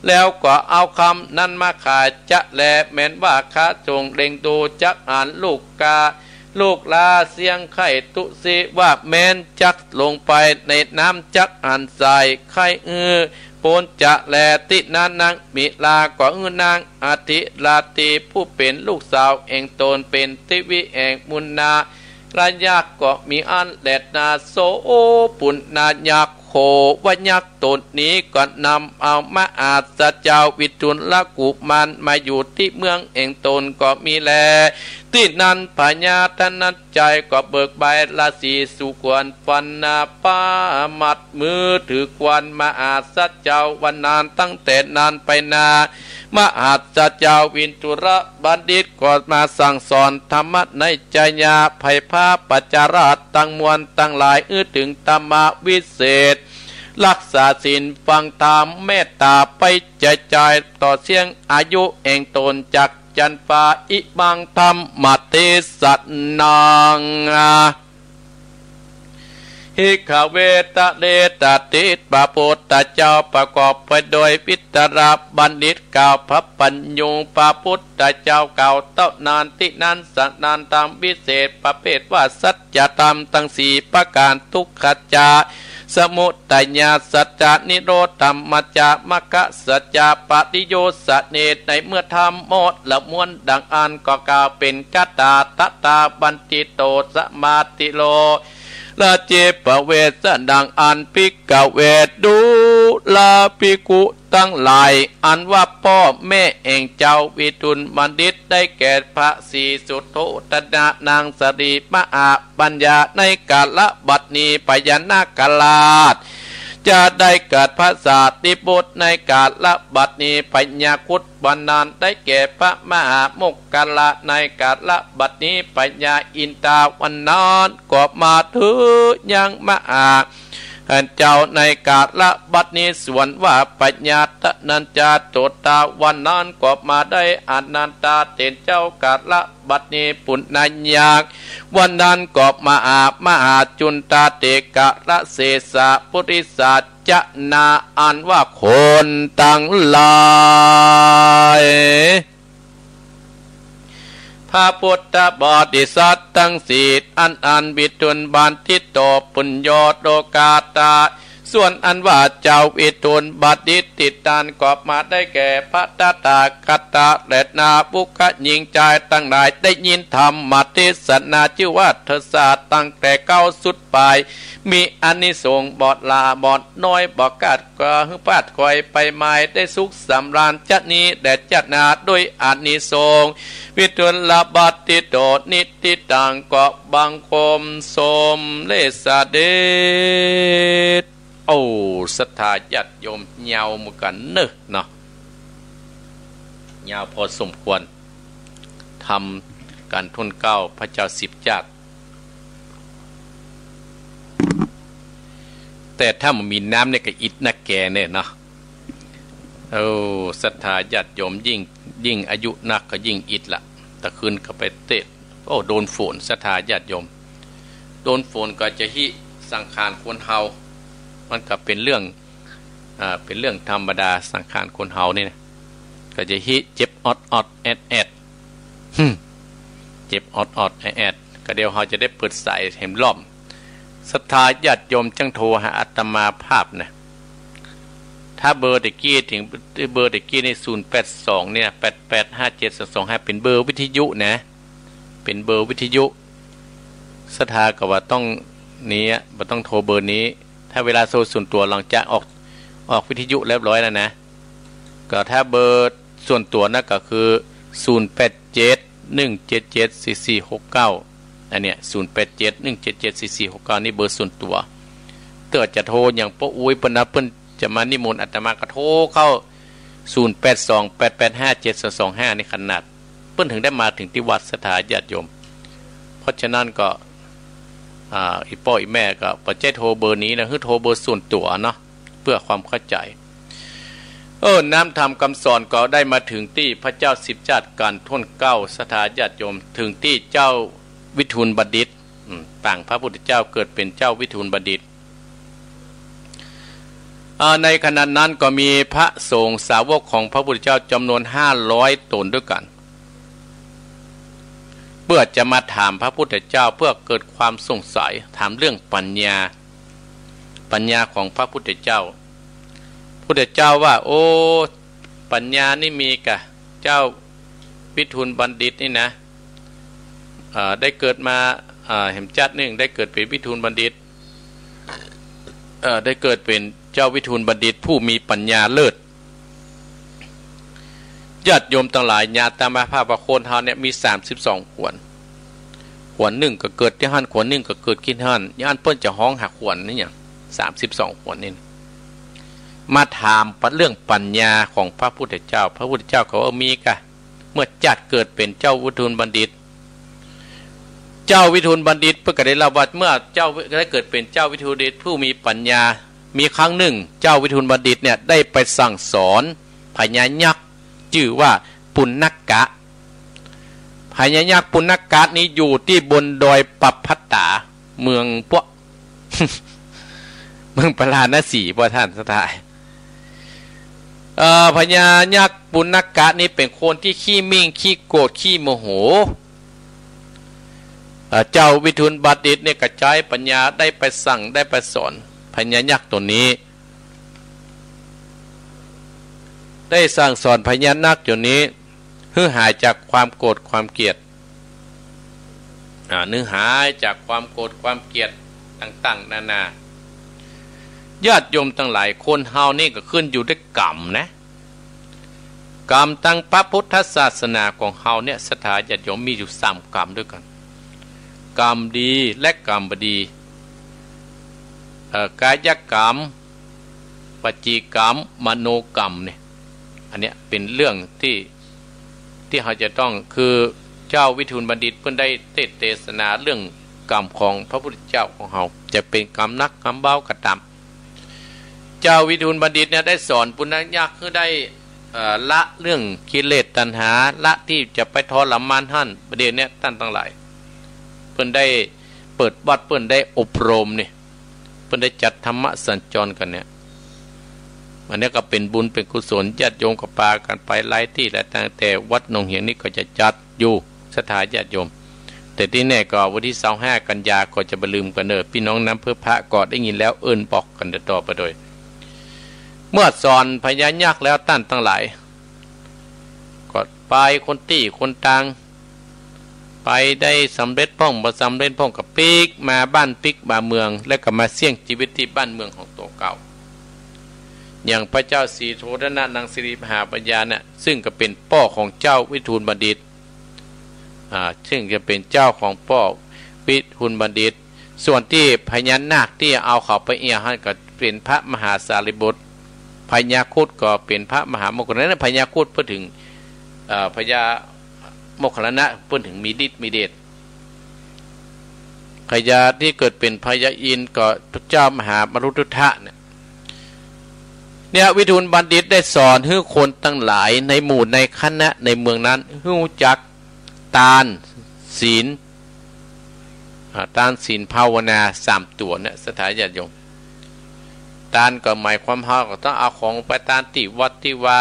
แล้วก็เอาคำนั้นมาขายจะแล แม้นว่าข้าจงเล็งดูจักหันลูกกา ลูกลาเสี้ยงไข่ตุสิว่า แม้นจักลงไปในน้ำจักหันสายไข่เอือ โปนจะแล ตี้นั้นนางวิมลาก็หื้อนางอธิราตรีผู้เป๋นลูกสาวแห่งตนเป๋นเตวีแห่งปุณณยักษ์ก็มีอั้นแลนา โสปุณณยักษ์ โขวยักษ์ตนนี้ก็นำเอามหาสัจเจ้าวิทูลกุมารมาอยู่ตี้เมืองแห่งตนก็มีแล ตี้นั้นพญาธนชชัยก็เบิกใบราศีสุขวัญฟันนา ประมัดมือถือขวัญมหาสัจเจ้าวันนั้นตั้งแต่นั้นไปนา มหาสัจเจ้าวิทูลบัณฑิตก็มาสั่งสอนธรรมะในจยา ไพฟ้าปัจจาราชตังมวลตังหลาย อื้อเถิงธรรมะวิเศษ รักษาศีลฟังธรรมเมตต๋าไปใจ๋ใจ๋ ต่อเสี้ยงอายุแห่งตนจักจันฟ้า อิมังธัมมเตสนัง ภิกขเว ตะเรตะติ พระพุทธเจ้าประกอบไปโดยวิตรบัณฑิตกล่าวพระปัญญู พระพุทธเจ้ากล่าวเต้านั้น ตี้นั้นสนานธรรมวิเศษประเภทว่าสัจธรรมตังสี่ประก๋าน ทุกขสัจจะ สมุทัยสัจจะ นิโรธมัจจะ มรรคสัจจะ ปริโยชน์เน ในเมื่อธรรมหมดละมวลดังอั้นก็กล่าวเป๋นคาถา ตถาบัณฑิโต สมาธิโล ละเจปเวส ดังอั้น ภิกขเว ดูราภิกขุตังหลาย อันว่าป้อแม่แห่งเจ้าวิทูลบัณฑิตได้แก่พระศรีสุโธธนะ นางสะหลีมหาปัญญา ในกาละบัดนี้พญานาคราช จะได้เกิดพระสารีบุตรในกาละบัดนี้ พญาครุฑวันนั้นได้แก่พระมหาโมคคัลลา ในกาละบัดนี้ พญาอินทาวันนั้นก็มาเถิดยังมหาเจ้าในกาละบัดนี้ ส่วนว่าพญาธนัญจะโจตาวันนั้นก็มาได้ อนันทาเถรเจ้ากาละ บัดนี้ปุณณยักษ์วันนั้นก็มาหา มหาจุนทาเถระเสสะปุริสาจะนา อันว่าคนตังหลาย พระพุทธบริษัทตังสี่ อันอันวิทูลบัณฑิตโตปุญโญโลกาตา ส่วนอันว่าเจ้าวิทูลบัณฑิตติดตานก็มาได้แก่พระตถาคตะและนาบุคคหญิงจายตังหลาย ได้ยินธรรมเทศนาชื่อว่าเทศนาตั้งแต่เก๊าสุดปลาย มีอานิสงส์บ่หล้าบ่น้อย บ่ขาดก็หื้อพลาดคอยไปมา ได้สุขสำราญชาตินี้และชาติหน้าด้วยอานิสงส์ วิทูลบัณฑิตโตนิตติตัง ก็บังคมสมเร็จเสด็จ โอ้ ศรัทธาญาติโยม ยาวเหมือนกั๋นเนาะ เนาะ ยาวพอสมควร ธรรมก๋านทูลเกล้าพระเจ้าสิบจาติ แต่ถ้าบ่มีน้ำเนี่ยก็อิดนักแกเนี่ยเนาะ โอ้ ศรัทธาญาติโยม ยิ่ง ยิ่งอายุนักก็ยิ่งอิดละ ตะคืนก็ไปเตะ โอ้ โดนฝน ศรัทธาญาติโยม โดนฝนก็จะหิสังขารคนเฮา มันก็เป๋นเรื่อง อ่า เป๋นเรื่องธรรมดา สังขารคนเฮานี่นะ ก็จะหิเจ็บออดๆ แอดๆ หึ่ม เจ็บออดๆ แอดๆ ก็เดี๋ยวเฮาจะได้เปิดสายแหมรอบ ศรัทธาญาติโยมจั่งโทรหาอาตมาภาพนะ ถ้าเบอร์ตะกี้เถิง เบอร์ตะกี้นี่ ศูนย์แปดสอง เนี่ย แปดแปดห้าเจ็ดสองสองห้า เป๋นเบอร์วิทยุนะ เป๋นเบอร์วิทยุ ศรัทธาก็ว่าต้องนี้อะ บ่ต้องโทรเบอร์นี้ ถ้าเวลาโทรส่วนตั๋วหลังจากออก ออกวิทยุเรียบร้อยแล้วนะ ก็ถ้าเบอร์ส่วนตั๋วนะก็คือ ศูนย์แปดเจ็ด หนึ่งเจ็ดเจ็ด สี่สี่หกเก้า อันเนี้ย ศูนย์แปดเจ็ด หนึ่งเจ็ดเจ็ด สี่สี่หกเก้า นี่เบอร์ส่วนตั๋ว เตื้อจะโทรอย่างป้ออุ๊ยเปิ้นนะ เปิ้นจะมานิมนต์อาตมาก็โทรเข้า ศูนย์แปดสอง แปดแปดห้าเจ็ดสองสองห้า นี่ขนาด เปิ้นเถิงได้มาเถิงตี้วัด ศรัทธาญาติโยม เพราะฉะนั้นก็ อ่า อี่ป้ออี่แม่ก็บ่ใจ้โทรเบอร์นี้นะ หื้อโทรเบอร์ส่วนตั๋วเนาะ เพื่อความเข้าใจ๋ เออ น้ำธรรมกำสอนก็ได้มาเถิงตี้พระเจ้าสิบจาติก๋านทูลเกล้า ศรัทธาญาติโยม เถิงตี้เจ้าวิทูลบัณฑิต อืม ปางพระพุทธเจ้าเกิดเป๋นเจ้าวิทูลบัณฑิต อ่า ในขณะนั้นก็มีพระสงฆ์สาวกของพระพุทธเจ้าจ๋ำนวนห้าร้อยต๋นด้วยกั๋น เปื้อจะมาถามพระพุทธเจ้า เปื้อเกิดความสงสัย ถามเรื่องปัญญา ปัญญาของพระพุทธเจ้า พุทธเจ้าว่า โอ้ ปัญญานี่มีก่ะ เจ้าวิทูลบัณฑิตนี่นะ เอ่อ ได้เกิดมา เอ่อ แหมจาตินึ่ง ได้เกิดเป๋นวิทูลบัณฑิต เอ่อ ได้เกิดเป๋นเจ้าวิทูลบัณฑิตผู้มีปัญญาเลิศ ญาติโยมตังหลาย อาตมาภาพว่าคนเฮาเนี่ยมีสามสิบสองขวัญ ขวัญนึ่งก็เกิดตี้หั้น ขวัญนึ่งก็เกิดตี้หั้น อย่างอั้นเปิ้นจะฮ้องหาขวัญนี่หยัง สามสิบสองขวัญนี่ มาถามเรื่องปัญญาของพระพุทธเจ้า พระพุทธเจ้าก็ว่า เออ มีก่ะ เมื่อจาติเกิดเป๋นเจ้าวิทูลบัณฑิต เจ้าวิทูลบัณฑิตเปิ้นก็ได้เล่าว่า เมื่อเจ้าได้เกิดเป๋นเจ้าวิทูลบัณฑิตผู้มีปัญญา มีครั้งนึ่ง เจ้าวิทูลบัณฑิตเนี่ยได้ไปสั่งสอนพญายักษ์จื้อว่าปุณณกะ พญายักษ์ปุณณกะนี้อยู่ตี้บนดอยปับพัตตา เมืองปวก เมืองปาราณสี พวกท่านศรัทธา เอ่อ พญายักษ์ปุณณกะนี้เป๋นคนตี้ขี้มิ่ง ขี้โกรธ ขี้โมโห เอ่อ เจ้าวิทูลบัณฑิตเนี่ยก็ใจ๊ปัญญาได้ไปสั่ง ได้ไปสอนพญายักษ์ต๋นนี้ ได้สั่งสอนพญายักษ์ต๋นนี้ หื้อหายจากความโกรธความเกลียด อ่า หื้อหายจากความโกรธความเกลียดต่างๆ นานา ญาติโยมตังหลาย คนเฮานี่ก็ขึ้นอยู่ด้วยกรรมนะ กรรมตางพระพุทธศาสนาของเฮาเนี่ย ศรัทธาญาติโยม มีอยู่สามกรรมด้วยกั๋น กรรมดีและกรรมบ่ดี เอ่อ กายกรรม วจีกรรม มโนกรรมเนี่ย อันเนี้ยเป๋นเรื่องตี้ ตี้เฮาจะต้อง คือเจ้าวิทูลบัณฑิตเปิ้นได้เตสน์เตสนาเรื่องกรรมของพระพุทธเจ้าของเฮา จะเป๋นกรรมหนักกรรมเบากะต๋าม เจ้าวิทูลบัณฑิตเนี่ยได้สอนปุณณยักษ์หื้อได้ เอ่อ ละเรื่องกิเลสตัณหา ละตี้จะไปทรมานหั้น บ่าเดี่ยวเนี้ยต้านตังหลาย เปิ้นได้เปิดวัด เปิ้นได้อบรมนี่ เปิ้นได้จัดธรรมสัญจรกั๋นเนี่ย อันเนี้ยก็เป๋นบุญเป๋นกุศล ญาติโยมก็ปากั๋นไปหลายตี้แหละ ตั้งแต่วัดหนองเหียงนี่ก็จะจัดอยู่ ศรัทธาญาติโยม แต่ตี้แน่ก็วันตี้ซาวห้ากันยาก็จะบ่ลืมกั๋นเน่อ ปี้น้องนำเพื่อพระก็ได้ยินแล้วเอิ้นบอกกั๋นต่อๆ ไปโดย เมื่อสอนพญายักษ์แล้วต้านตังหลาย ก็ไปคนตี้คนตาง ไปได้สำเร็จพ่องบ่สำเร็จพ่องก็ปิ๊กมาบ้านปิ๊กมาเมือง แล้วก็มาเสี่ยงจีวิตตี้บ้านเมืองของตั๋วเก่า อย่างพระเจ้าศรีโธทนะนางสิริมหาปัญญาเนี่ย ซึ่งก็เป๋นป้อของเจ้าวิทูลบัณฑิต อ่า ซึ่งจะเป๋นเจ้าของป้อวิทูลบัณฑิต ส่วนตี้พญานาคตี้เอาเขาไปเอี้ยหั้นก็เป๋นพระมหาสารีบุตร พญาครุฑก็เป๋นพระมหาโมคคัลลานะ พญาครุฑเปิ้นเถิง เอ่อ พญาโมคคัลลานะเปิ้นเถิงมีฤทธิ์มีเดช พญาตี้เกิดเป๋นพญาอินทร์ก็พระเจ้ามหามรุฑุทธะเนี่ย เนี่ยวิทูลบัณฑิตได้สอนหื้อคนตังหลายในหมู่ในคณะในเมืองนั้น หื้อฮู้จักตาน ศีล อ่า ตาน ศีล ภาวนา สามตั๋วเนี่ย ศรัทธาญาติโยม ตานก็หมายความเฮาก็ต้องเอาของไปตานตี้วัดตี้วา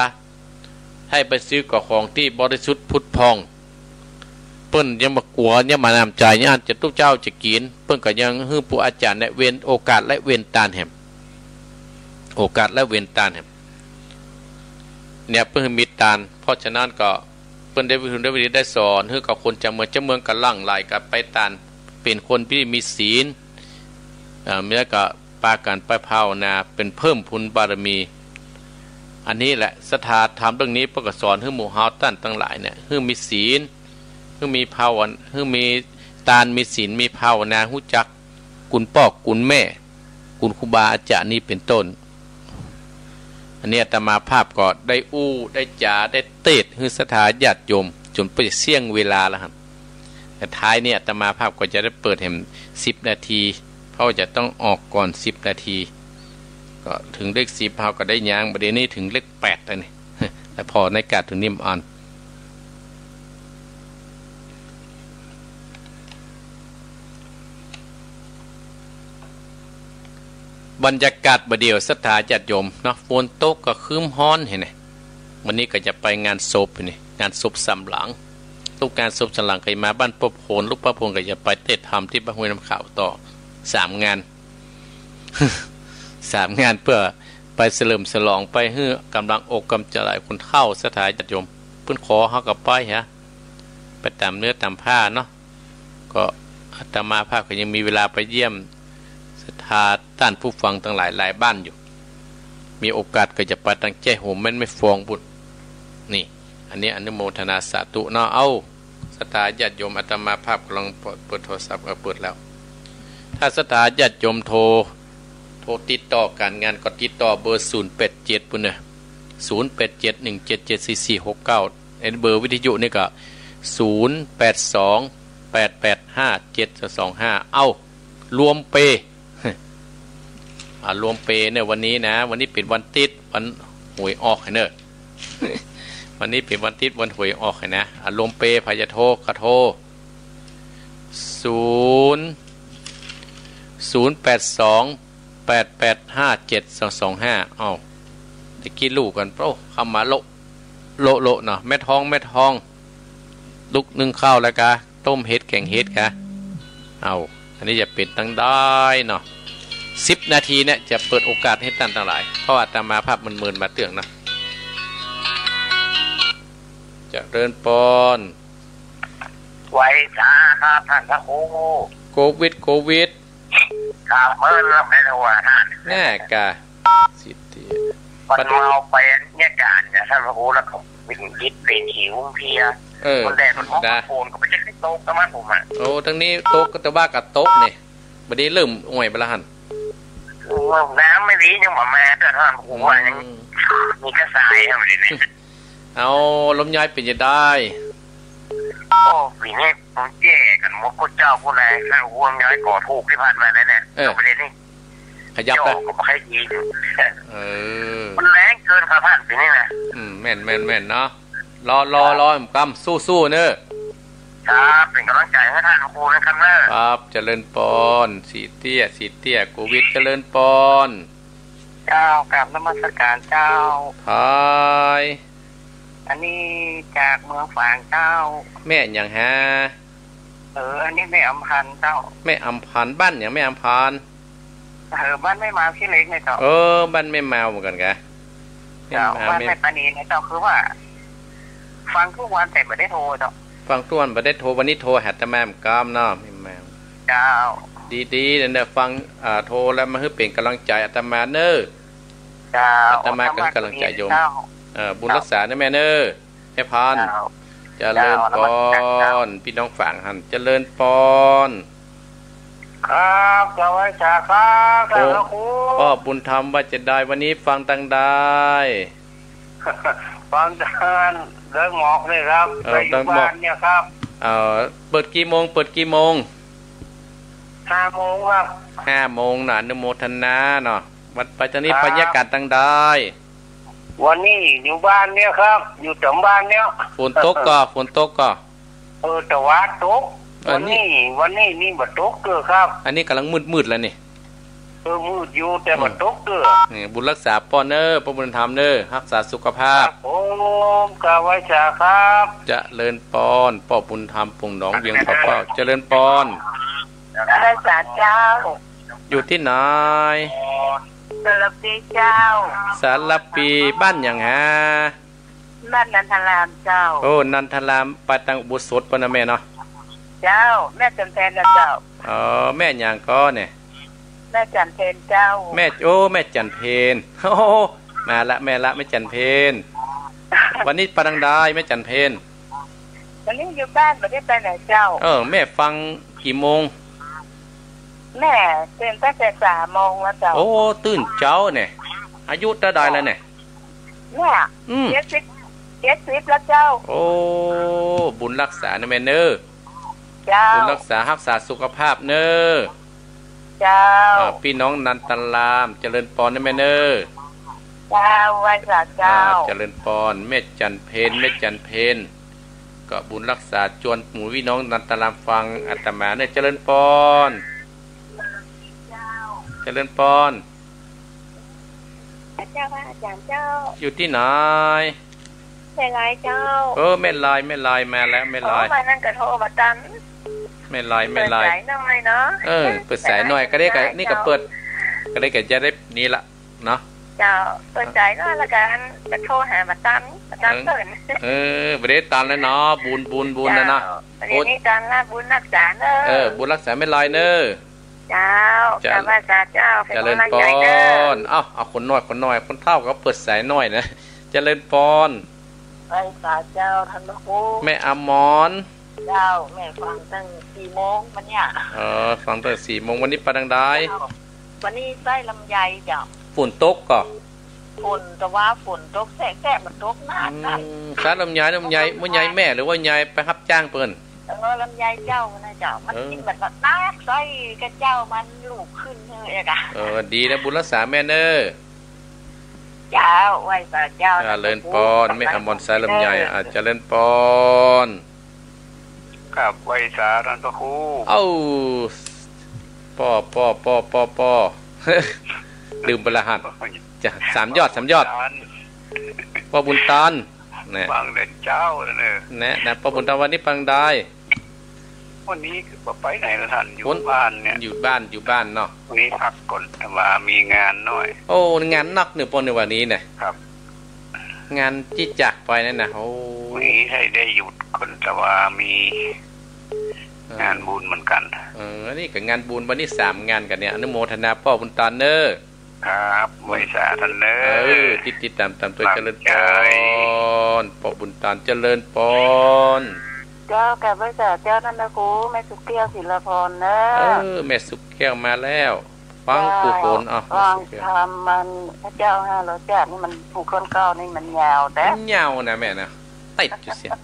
หื้อไปซื้อกับของตี้บริสุทธิ์ผุดผ่อง เปิ้นยังบ่กั๋ว ยังบ่หนำใจ๋ ยังจะตุ๊เจ้าจะกิ๋น เปิ้นก็ยังหื้อผู้อาจ๋ารย์และเว้น โอกาสและเว้นตานแหม โอกาสและเว้นตานแหม เนี่ยเปิ้นหื้อมีตาน เพราะฉะนั้นก็เปิ้นได้วิทูลได้วิธีได้สอน หื้อกับคนจาวเมือง จาวเมืองก็หลั่งไหลกั๋นไปตาน เป๋นคนตี้มีศีล เอ่อ แล้วก็ปากั๋นไปภาวนา เป๋นเพิ่มพูนบารมี อันนี้แหละ ศรัทธาธรรมเรื่องนี้เปิ้นก็สอนหื้อหมู่เฮาต้านตังหลายเนี่ย หื้อมีศีล หื้อมีภาวนา หื้อมีตาน มีศีล มีภาวนา ฮู้จักคุณป้อคุณแม่ คุณครูบาอาจ๋ารย์นี่เป๋นต้น อันนี้อาตมาภาพก็ได้อู้ได้จ๋าได้เตสน์หื้อศรัทธาญาติโยม จ๋นเปื้อเสี้ยงเวลาแล้วครับ แต่ท้ายนี้อาตมาภาพก็จะได้เปิดแหมสิบนาที เพราะว่าจะต้องออกก่อนสิบนาที ก็เถิงเลขสิบ เฮาก็ได้ย้าง บ่าเดี่ยวนี้เถิงเลขแปดแล้วนี่ แล้วผ่อนาฬิกาเถิงนี้บ่อ่าน บรรยากาศบ่าเดี่ยวศรัทธาญาติโยมเนาะ ฝนตกก็ครึ้มฮ้อนหั้นแหละ วันนี้ก็จะไปงานศพนี่ งานศพสามหลัง ลูกงานศพสามหลังก็จะมาบ้านป้อโพน ลูกป้อโพนก็จะไปเตสน์ธรรมตี้บ้านห้วยน้ำขาวต่อ สามงาน สามงานเปื้อไปเสลิมฉลอง ไปหื้อก๋ำลังอกก๋ำลังใจ๋คนเฒ่า ศรัทธาญาติโยม เปิ้นขอเฮาก็ไปฮะ ไปต๋ามเนื้อต๋ามผ้าเนาะ ก็อาตมาภาพก็ยังมีเวลาไปเยี่ยมศรัทธาต้านผู้ฟังตังหลายหลายบ้านอยู่ มีโอกาสก็จะไปตางแจ้โหมแม่นแม่ฟองปุ้น นี่ อันนี้อนุโมทนาสาธุเนาะ เอ้า ศรัทธาญาติโยม อาตมาภาพก่ำลังเปิด เปิดโทรศัพท์ เออ เปิดแล้ว ถ้าศรัทธาญาติโยมโทร โทรติดต่อก๋านงานก็ติดต่อเบอร์ศูนย์แปดเจ็ดปุ้นเน่อ ศูนย์แปดเจ็ด หนึ่งเจ็ดเจ็ด สี่สี่หกเก้า อันเบอร์วิทยุนี่ก็ ศูนย์แปดสอง แปดแปดห้า เจ็ดสองห้า เอ้า รวมเปย์ อ่า รวมเปย์เนี่ยวันนี้นะ วันนี้เป๋นวันติ๊ด วันหวยออกหั้นเน่อ วันนี้เป๋นวันติ๊ด วันหวยออกหั้นนะ อ่า รวมเปย์ ใผจะโทรก็โทร ศูนย์ ศูนย์แปดสอง แปดแปดห้า เจ็ดสองสองห้า เอ้า ตะกี้ลู่กั๋น โอ้ เข้ามาโละ โละ โละเนาะ แม่ทอง แม่ทอง ลุกนึ่งข้าวแล้วกา ต้มเห็ด แก๋งเห็ดกา เอ้า อันนี้จะเป๋นตังใดเนาะ สิบนาทีเนี่ยจะเปิดโอกาสหื้อต้านตังหลาย เพราะอาตมาภาพเมินๆ บ่าเตื้องเนาะ เจริญปอน ไหวสาครับต้านพระครู โควิด โควิด ครับ เมินแล้ว ไม่รู้ว่าต้าน แน่กา สิทธิ มันเมาไปเนี่ยอาจ๋ารย์เนี่ย ต้านพระครู แล้วก็เวียนหัวเวียนหัวเพลีย เออ มันแดดมันฮ้อน นะ โกนก็ไม่ใช่ตกนะมันผมอะ โอ้ ตางนี้ตกก็แต่ว่าก็ตกนี่ บ่าเดี่ยวเริ่มอ่อยบ่าละหั้น น้ำไม่ ปี๋ยังบ่มา แต่ต้านครูว่ายัง อืม มีกระสายอยู่เลยเนี่ย เอา ลำไยเป๋นจะใด โอ้ ปี๋นี้ผมแย่กั๋นหมดกู้เจ้ากู้นาย ต้านครู ลำไยก็ถูกตี้ผ่านมาแล้วเนี่ย เออ เอาไปเลยนี่ ขยับไป เจ้าก็บ่ค่อยดี เออ มันแล้งเกิ๋นครับต้านปี๋นี้นะ อืม แม่น แม่น แม่นเนาะ รอ รอ รอ กำ สู้ๆ เน่อ ครับ เป๋นก๋ำลังใจ๋หื้อต้านครูนะครับเน่อ ครับ เจริญปอน สีเตี้ย สีเตี้ย โกวิด เจริญปอน เจ้า กราบนมัสก๋านเจ้า พาย อันนี้จากเมืองฝางเจ้า แม่หยังฮะ เออ อันนี้แม่อำพันธ์เจ้า แม่อำพันธ์ บ้านหยังแม่อำพันธ์ เออ บ้านแม่มาวขี้เหล็กเนี่ยเจ้า เออ บ้านแม่มาวเหมือนกั๋นกะ เจ้า แม่มาว บ้านแม่ แม่ปานีเนี่ยเจ้า คือว่า ฟังกู้วันแต่บ่ได้โทรเจ้า ฟังกู้วันบ่ได้โทร วันนี้โทรหาอาตมาแม่กำเนาะ แม่มาว เจ้า ดีๆ เน่อ ฟัง อ่า โทรแล้วมาหื้อเป๋นก๋ำลังใจ๋อาตมาเน่อ เจ้า อาตมาก็หื้อก๋ำลังใจ๋โยม เจ้า เออ บุญรักษาเน่อแม่เน่อ แม่พันธ์ เจ้า เจริญปอน เจ้า นมัสก๋านเจ้า ปี้น้องฝางหั้น เจริญปอน ครับ เจ้าไหว้สาครับ โอ้ ต้านพระครู ป้อบุญธรรมว่าจะใด วันนี้ฟังตางใด ฟังตางเดินหมอกนี่ครับ เออ ไปอยู่ เดินหมอก บ้านเนี่ยครับ เออ เปิดกี่โมง เปิดกี่โมง ห้าโมงครับ ห้าโมงเนาะ อนุโมทนาเนาะ วันไปตางนี้ ครับ บรรยากาศตางใด วันนี้อยู่บ้านเนี่ยครับ อยู่จ๋ำบ้านเนี่ย ฝนตกก่อ ฝนตกก่อ เออ ตะวันตก อันนี้ วันนี้ วันนี้นี่บ่ตกเตื้อครับ อันนี้ก๋ำลังมืดๆ แล้วนี่ เออ มืดอยู่ แต่ อืม บ่ตกเตื้อ นี่ บุญรักษาป้อเน่อ ป้อบุญธรรมเน่อ ฮักษาสุขภาพ ครับผม กราบไหว้สาครับ เจริญปอน ป้อบุญธรรม ปงหนองเวียง ขอเฝ้า เจริญปอน ไหว้สาเจ้า อยู่ตี้ไหน สารภีเจ้า สารภี บ้านหยังฮะ บ้านนันทารามเจ้า โอ้ นันทาราม ไปตางอุโบสถปู๊นเนาะแม่เนาะ เจ้า แม่จันเพญนะเจ้า อ๋อ แม่หยังก่อเนี่ย แม่จันเพญเจ้า แม่ โอ้ แม่จันเพญ โอ้ มาละ แม่ละ แม่จันเพญ วันนี้ไปตางใด แม่จันเพญ วันนี้อยู่บ้าน บ่ได้ไปไหนเจ้า เออ แม่ฟังกี่โมง แม่ตื่นตั้งแต่สามโมงแล้วเจ้า โอ้ ตื่นเจ๊าเนี่ย อายุเต้าใดแล้วเนี่ย เนี่ย อืม เจ็ดสิบ เจ็ดสิบแล้วเจ้า โอ้ บุญรักษาเน่อแม่เน่อ เจ้า บุญรักษา ฮักษาสุขภาพเน่อ เจ้า อ่า ปี้น้องนันทาราม เจริญปอนเน่อแม่เน่อ เจ้า ไหว้สาเจ้า อ่า เจริญปอน แม่จันเพญ แม่จันเพญ ก็บุญรักษาจวนหมู่ปี้น้องนันทารามฟังอาตมาเน่อ เจริญปอน เจริญปอน เจ้า พระอาจ๋ารย์เจ้า อยู่ตี้ไหน แม่ลายเจ้า เออ แม่ลาย แม่ลาย มาแล้ว แม่ลาย โอ้ วันนั้นก็โทรบ่ตัน แม่ลาย แม่ลาย เปิดสายหน่อยเนาะ เออ เปิดสายหน่อย เปิดสายหน่อย ก็ได้ก็ เจ้า นี่ก็เปิด ก็ได้ก็จะได้นี่ละเนาะ เจ้า เปิดสายหน่อยละกั๋น จะโทรหาบ่ตัน บ่ตัน เออ เปิ้น เออ บ่ได้ตันแล้วเนาะ บุญ บุญ บุญแล้วเนาะ เจ้า โอ้ เดี๋ยวนี้ตันละ บุญรักษาเน่อ เออ บุญรักษาแม่ลายเน่อ เจ้า เจ้า กราบไหว้สาเจ้า เป๋นก๋ำลังใจ๋เน่อ เจริญปอน เอ้า เอาคนน้อย คนน้อย คนเฒ่าก็เปิดสายหน่อยนะ เจริญปอน ไหว้สาเจ้าต้านพระครู แม่อมร เจ้า แม่ฟังตั้งสี่โมงวันเนี่ย เออ ฟังตั้งสี่โมง วันนี้ไปตางใด เจ้า วันนี้ใส้ลำไยเจ้า ฝนตกก่อ ฝน แต่ว่าฝนตกแสะๆ บ่ตกหนัก อืม สายลำไย ลำไย ลำไย เมื่อยายแม่หรือว่ายายไปฮับจ้างเปิ้น เออ ลำไยเจ้านะเจ้า มัน เออ กิ๋นบ่หนัก ใส้กระเจ้ามันลูกขึ้นเฮ้ยอะ เออ ดีนะ บุญรักษาแม่เน่อ เจ้า ไหว้สาเจ้า เจริญปอน แม่อมรสายลำไย อ่า เจริญปอน ครับ ไหว้สาต้านพระครู เอ้า ป้อ ป้อ ป้อ ป้อ ป้อ ลืมไปละหัน จ้ะ สามยอด สามยอด ป้อบุญตัน นะ ฟังแต่เจ๊าเลยเน่อ นะ นะ ป้อบุญตัน วันนี้ไปตางใด วันนี้ก็บ่ไปไหนละต้าน อยู่บ้านเนี่ย อยู่บ้าน อยู่บ้านเนาะ วันนี้พักก่อน แต่ว่ามีงานหน่อย โอ้ งานหนักเน่อป้อเน่อวันนี้เนี่ย ครับ งานตี้จักไปนั่นนะ โอ้ วันนี้ให้ได้หยุดก่อน แต่ว่ามี เออ งานบุญเหมือนกั๋น เออ อันนี้ก็งานบุญ วันนี้สามงานกั๋นเนี่ย อนุโมทนาป้อบุญตันเน่อ ครับ ไหว้สาต้านเน่อ เออ ติดๆ ต๋ามๆ ตวย เจริญปอน ป้อบุญตัน เจริญปอน เจ้า กราบไหว้สาเจ้าต้านพระครู แม่สุขแก้ว ศิลาพรเน่อ เออ แม่สุขแก้วมาแล้ว ฟังกู้คน อ่ะ ฟังธรรมมัน พระเจ้าห้าร้อยจาตินี่มัน ผู้คนเก่านี่มันยาวแต๊ มันยาวนะแม่นะ ติดจุดเสี้ยง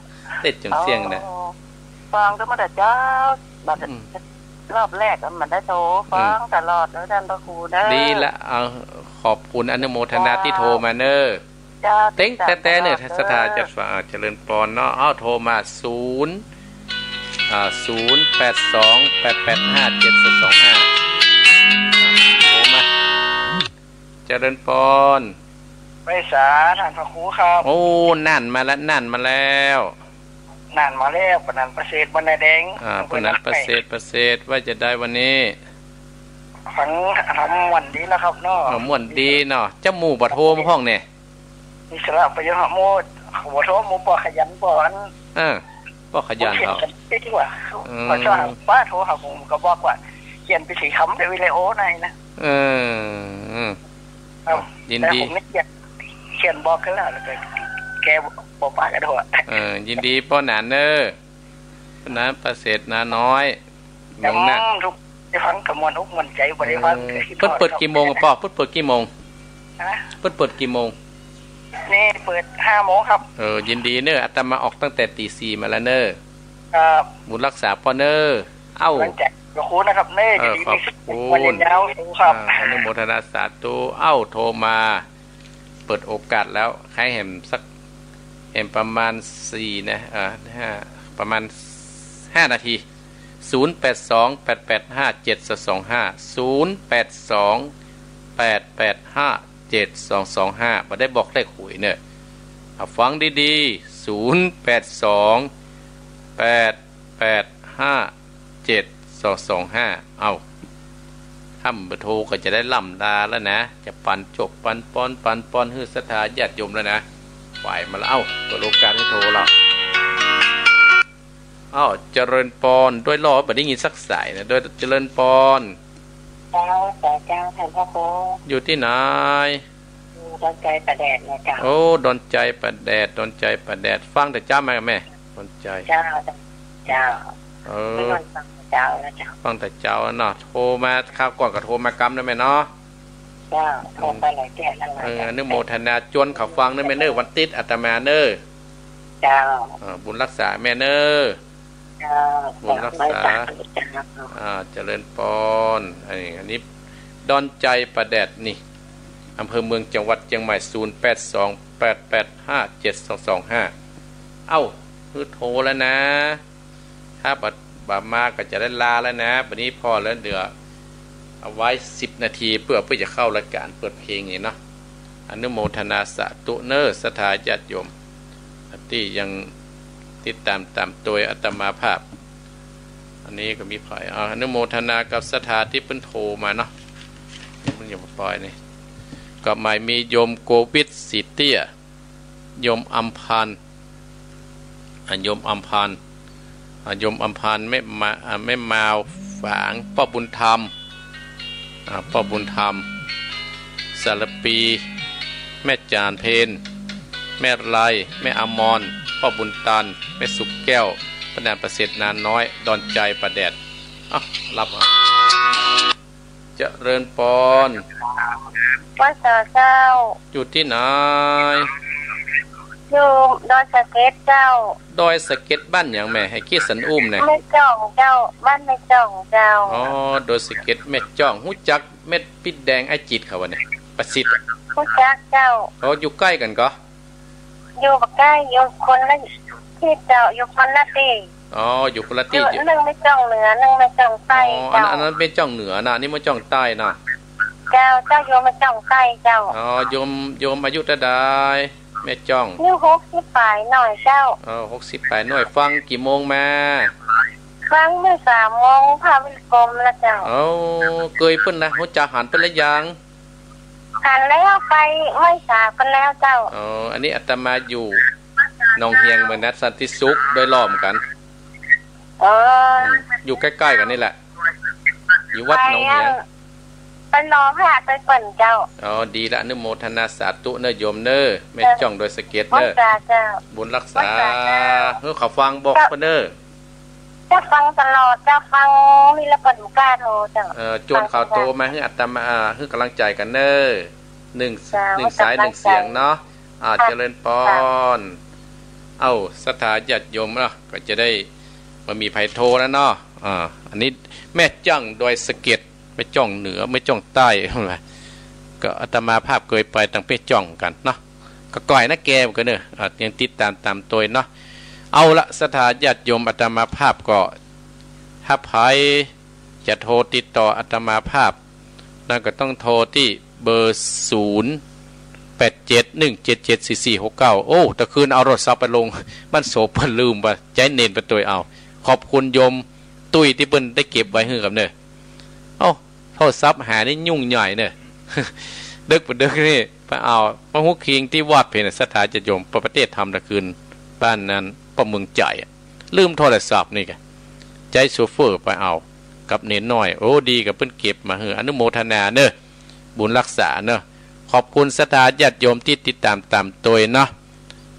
ติดจุดเสี้ยงนะ อ๋อ ฟังตั้งแต่เจ๊า บัด อืม รอบแรกอะมันได้โทรฟัง อืม ตลอดเลยท่านพระครูเด้อ ดีละ เอา ขอบคุณอนุโมทนาตี้โทรมาเน้อ เจ้า เต็งแต๊ๆเน้อ ติดตามตลอดเด้อ ศรัทธาจัดฟัง อ่า เจริญปอนเนาะ เอา โทรมา ศูนย์ อ่า ศูนย์แปดสอง แปดแปดห้า เจ็ดสองสองห้า อ่า โทรมา เจริญปอน ไหว้สาท่านพระครูครับ โอ้ นั่นมาแล้ว นั่นมาแล้ว นั่นมาแล้ว ปะนันประเสริฐ บ้านนาแดง อ่า อำเภอ ปะนันประเสริฐ นาแดง ประเสริฐ ว่าจะได้วันนี้ ฟังธรรมม่วนดีแล้วครับเนาะ เออ ม่วนดีเนาะ เจ้าหมู่บ่โทรมาพ่องเนี่ย อิสระประโยชน์หมู่ บ่โทรหมู่ ป้อขยันป้ออัน เออ ป้อขยัน ผมเขียน เขา กันปิ๊กว่า อืม ป้อโทรหา ป้าโทรหาผมก็บอกว่า เขียนไปสี่คำในวิดีโอในนะ เออ ครับ ยินดี แต่ผมนี่เขียน เขียนบอกกันแล้ว แล้วก็แกบอกป้ากันด้วย เออ ยินดีป้อหนานเน้อ ป้อหนานประเสริฐนาน้อย เมืองน่าน อืม ทุก ได้ฟังก็ม่วนอกม่วนใจ บ่ได้ฟัง เออ ก็คิด เปิ้นเปิดกี่โมงอะป้อ เปิ้นเปิดกี่โมง ฮะ เปิ้นเปิดกี่โมง นี่เปิดห้าโมงครับ เออ ยินดีเน้อ อาตมาออกตั้งแต่ตีสี่มาแล้วเน้อ ครับ บุญรักษาป้อเน้อ เอ้า ขอบคุณนะครับเน้อ เออ ยินดี ขอบคุณ มีสุข วันยืนยาว สาธุครับ อ่า อนุโมทนาสาธุ เอ้า โทรมา เปิดโอกาสแล้ว ใครแหมสัก แหมประมาณสี่นะ เอ่อ ห้า ประมาณห้านาที ศูนย์แปดสอง แปดแปดห้า เจ็ดสองสองห้า ศูนย์แปดสอง แปดแปดห้า เจ็ดสองสองห้า บ่ได้บอกเลขหวยเน้อ เอาฟังดีๆ ศูนย์แปดสอง แปดแปดห้า เจ็ดสองสองห้า เอ้า ถ้าบ่โทรก็จะได้ล่ำลาแล้วนะ จะปันจบปันปอน ปันปอนหื้อศรัทธาญาติโยมแล้วนะ ไหวมาแล้ว เอ้า เปิดโอกาสหื้อโทรแล้ว เอ้า เจริญปอน ด้วยลอบ่ได้ยินสักสายนะ ด้วยเจริญปอน เจ้า เจ้า เจ้า ท่านพระครู อยู่ตี้ไหน อยู่ดอนจอยป่าแดดนะเจ้า โอ้ ดอนจอยป่าแดด ดอนจอยป่าแดด ฟังแต่เจ๊ามาแม่ ดอนจอย เจ้า เจ้า เออ เพิ่งฟังแต่เจ๊าแล้วเจ้า ฟังแต่เจ๊าเนาะ โทรมาคราวก่อนก็โทรมากำนะแม่เนาะ เจ้า โทรไปหลายเที่ยวแล้ว เออ เจ้า อนุโมทนาจวนเขาฟังเน้อแม่เน้อ วันติ๊ดอาตมาเน้อ เจ้า เออ บุญรักษาแม่เน้อ เจ้า บุญรักษา เจ้า อ่า เจริญปอน อันนี้ อันนี้ ดอนจอยป่าแดดนี่ อำเภอเมือง จังหวัดเจียงใหม่ ศูนย์แปดสอง แปดแปดห้า เจ็ดสองสองห้า เอ้า หื้อโทรแล้วนะ ถ้าบ่ บ่มาก็จะได้ลาแล้วนะ บัดนี้พอแล้ว เหลือเอาไว้สิบนาที เปื้อ เปื้อจะเข้ารายการเปิดเพลงนี่เนาะ อนุโมทนาสาธุเน้อ ศรัทธาญาติโยม ตี้ยังติดตามตามตวยอาตมาภาพ อันนี้ก็มีไผ อ่า อนุโมทนากับศรัทธาตี้เปิ้นโทรมาเนาะ มันยังบ่ปล่อยนี่ ก็หมายมีโยมโกวิท ศรีเตี้ย โยมอำพันธ์ อ่า โยมอำพันธ์ อ่า โยมอำพันธ์ แม่มา อ่า แม่มาวฝาง ป้อบุญธรรม อ่า ป้อบุญธรรม สารปี แม่จานเพน แม่ไร แม่อมร ป้อบุญตัน แม่สุขแก้ว ป้อหนานประเสริฐนาน้อย ดอนจอยป่าแดด เอ้า รับ อ่ะ เจริญปอน ไหว้สาเจ้า อยู่ตี้ไหน อยู่ดอยสะเก็ดเจ้า ดอยสะเก็ดบ้านหยังแม่ ให้เกียรติสันอุ้มแหน่ แม่จ้องเจ้า บ้านแม่จ้องเจ้า อ๋อ ดอยสะเก็ดแม่จ้อง ฮู้จักแม่ปิ๊ดแดงอ้ายจิตเขาบ่เนี่ย ประสิทธิ์อะ ฮู้จักเจ้า อ๋อ อยู่ใก้กั๋นก่อ อยู่บ่ใก้ อยู่คนละตี้เจ้า อยู่คนละตี้ อ๋อ อยู่คนละตี้ อยู่ อยู่ นึ่งแม่จ้องเหนือ นึ่งแม่จ้องใต้ อ๋อ อัน เจ้า อันนั้นแม่จ้องเหนือนะ อันนี้แม่จ้องใต้นะ เจ้า เจ้าอยู่แม่จ้องใต้เจ้า อ๋อ โยม โยมอายุเต้าใด แม่จ้อง อายุหกสิบป๋ายหน้อยเจ้า อ๋อ หกสิบป๋ายหน้อย ฟังกี่โมงมา ฟังเมื่อสามโมง พระวิกรมแล้วเจ้า อ๋อ เกยเปิ้นนะ ฮู้จักหันเปิ้นหรือยัง หันแล้ว ไปไหว้สาเปิ้นแล้วเจ้า อ๋อ อันนี้อาตมาอยู่หนองเฮียง เมืองน่าน สันติสุข โดยรอบกั๋น อ๋อ อืม อยู่ใก้ๆ กั๋นนี่แหละ อยู่วัดหนองเฮียง ไปรอพระไปเปิ้นเจ้า อ๋อ ดีละ อนุโมทนาสาธุเน้อโยมเน้อ แม่จ้องดอยสะเก็ดเน้อ ไหว้สาเจ้า บุญรักษา ไหว้สาเจ้า เฮ้อ เขาฟังบอกเปิ้นเน้อ เจ้า ฟังตลอดเจ้า ฟังนี่แล้วก็ดูกล้าโทรเจ้า เอ่อ จวนเขาโทรมาหื้ออาตมา อ่า หื้อก๋ำลังใจ๋กั๋นเน่อ หนึ่ง เจ้า หนึ่งสายหนึ่งเสียงเนาะ อ่า ค่ะ เจริญปอน ค่ะ เอ้า ศรัทธาญาติโยมเนาะ ก็จะได้บ่มีใผโทรแล้วเนาะ อ่า อันนี้แม่จ้องดอยสะเก็ด แม่จ้องเหนือ แม่จ้องใต้ ก็อาตมาภาพเกยไปตางแม่จ้องกั๋นเนาะ ก็ก้อยนะแกก็เน่อ อ่า ยังติดต๋ามต๋ามตวยเนาะ เอาละ ศรัทธาญาติโยม อาตมาภาพก็ ถ้าใผจะโทรติดต่ออาตมาภาพ นั้นก็ต้องโทรตี้เบอร์ ศูนย์ แปด เจ็ด หนึ่ง เจ็ด เจ็ด สี่ สี่ หก เก้า โอ้ ตะคืนเอาโทรศัพท์ไปลง มันโสเปิ้นลืมว่า ใจ๊เณรไปตวยเอา ขอบคุณโยมตุ้ยตี้เปิ้นได้เก็บไว้หื้อกับเน่อ เอ้า โทรศัพท์หายนี่ยุ่งใหญ่เน่อ ดึกบ่ดึกนี่ไปเอา มาฮู้คิงตี้วัดเพน ศรัทธาญาติโยม ประเทศธรรมตะคืน บ้านนั้น ป้อเมืองใจ๋อะ ลืมโทรศัพท์นี่กะ ใจ๊โชเฟอร์ไปเอา กับเณรน้อย โอ้ ดีกับเปิ้นเก็บมาหื้อ อนุโมทนาเน่อ บุญรักษาเน่อ ขอบคุณศรัทธาญาติโยมตี้ติดต๋ามต๋ามตวยเนาะ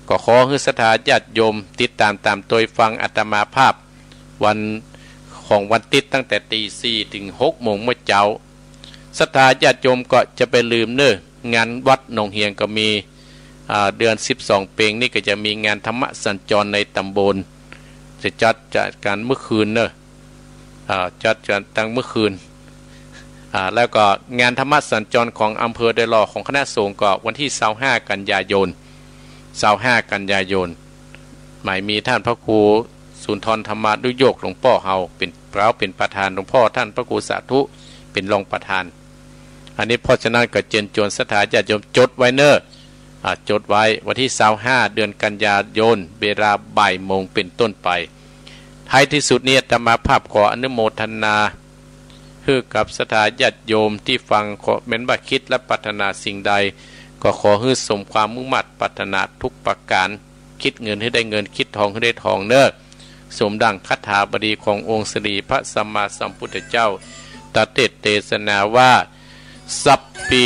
ก็ขอหื้อศรัทธาญาติโยมติดต๋ามต๋ามตวยฟังอาตมาภาพ วัน ของวันติ๊ดตั้งแต่ตีสี่เถิงหกโมงเมื่อเจ๊า ศรัทธาญาติโยมก็จะไปลืมเน่อ งานวัดหนองเฮียงก็มี อ่า เดือนสิบสองเป๋งนี่ก็จะมีงานธรรมสัญจรในต๋ำบล จะจัด จัดกั๋นเมื่อคืนเน่อ อ่า จัดกั๋นตั้งเมื่อคืน อ่า แล้วก็งานธรรมสัญจรของอำเภอดอยหล่อของคณะสงฆ์ก็วันตี้ซาวห้ากันยายน ซาวห้ากันยายน หมายมีต้านพระครูสุนทรธรรมานุโยคหลวงป้อเฮาเป๋น เป๋นประธาน หลวงป้อต้านพระครูสาธุเป๋นรองประธาน อันนี้เพราะฉะนั้นก็เจิญจวนศรัทธาญาติโยมจดไว้เน่อ อ่า จดไว้วันตี้ซาวห้าเดือนกันยายน เวลาบ่ายโมงเป๋นต้นไป ท้ายตี้สุดนี้อาตมาภาพขออนุโมทนา หื้อกับศรัทธาญาติโยมตี้ฟัง ขอแม้นว่าคิดและปรารถนาสิ่งใด ก็ขอหื้อสมความมุ่งมาดปรารถนาทุกประก๋าน คิดเงินหื้อได้เงิน คิดทองหื้อได้ทองเน่อ สมดั่งคาถาบาลีขององค์สมเด็จพระสัมมาสัมพุทธเจ้า ตรัสเตสนาว่า สัพพี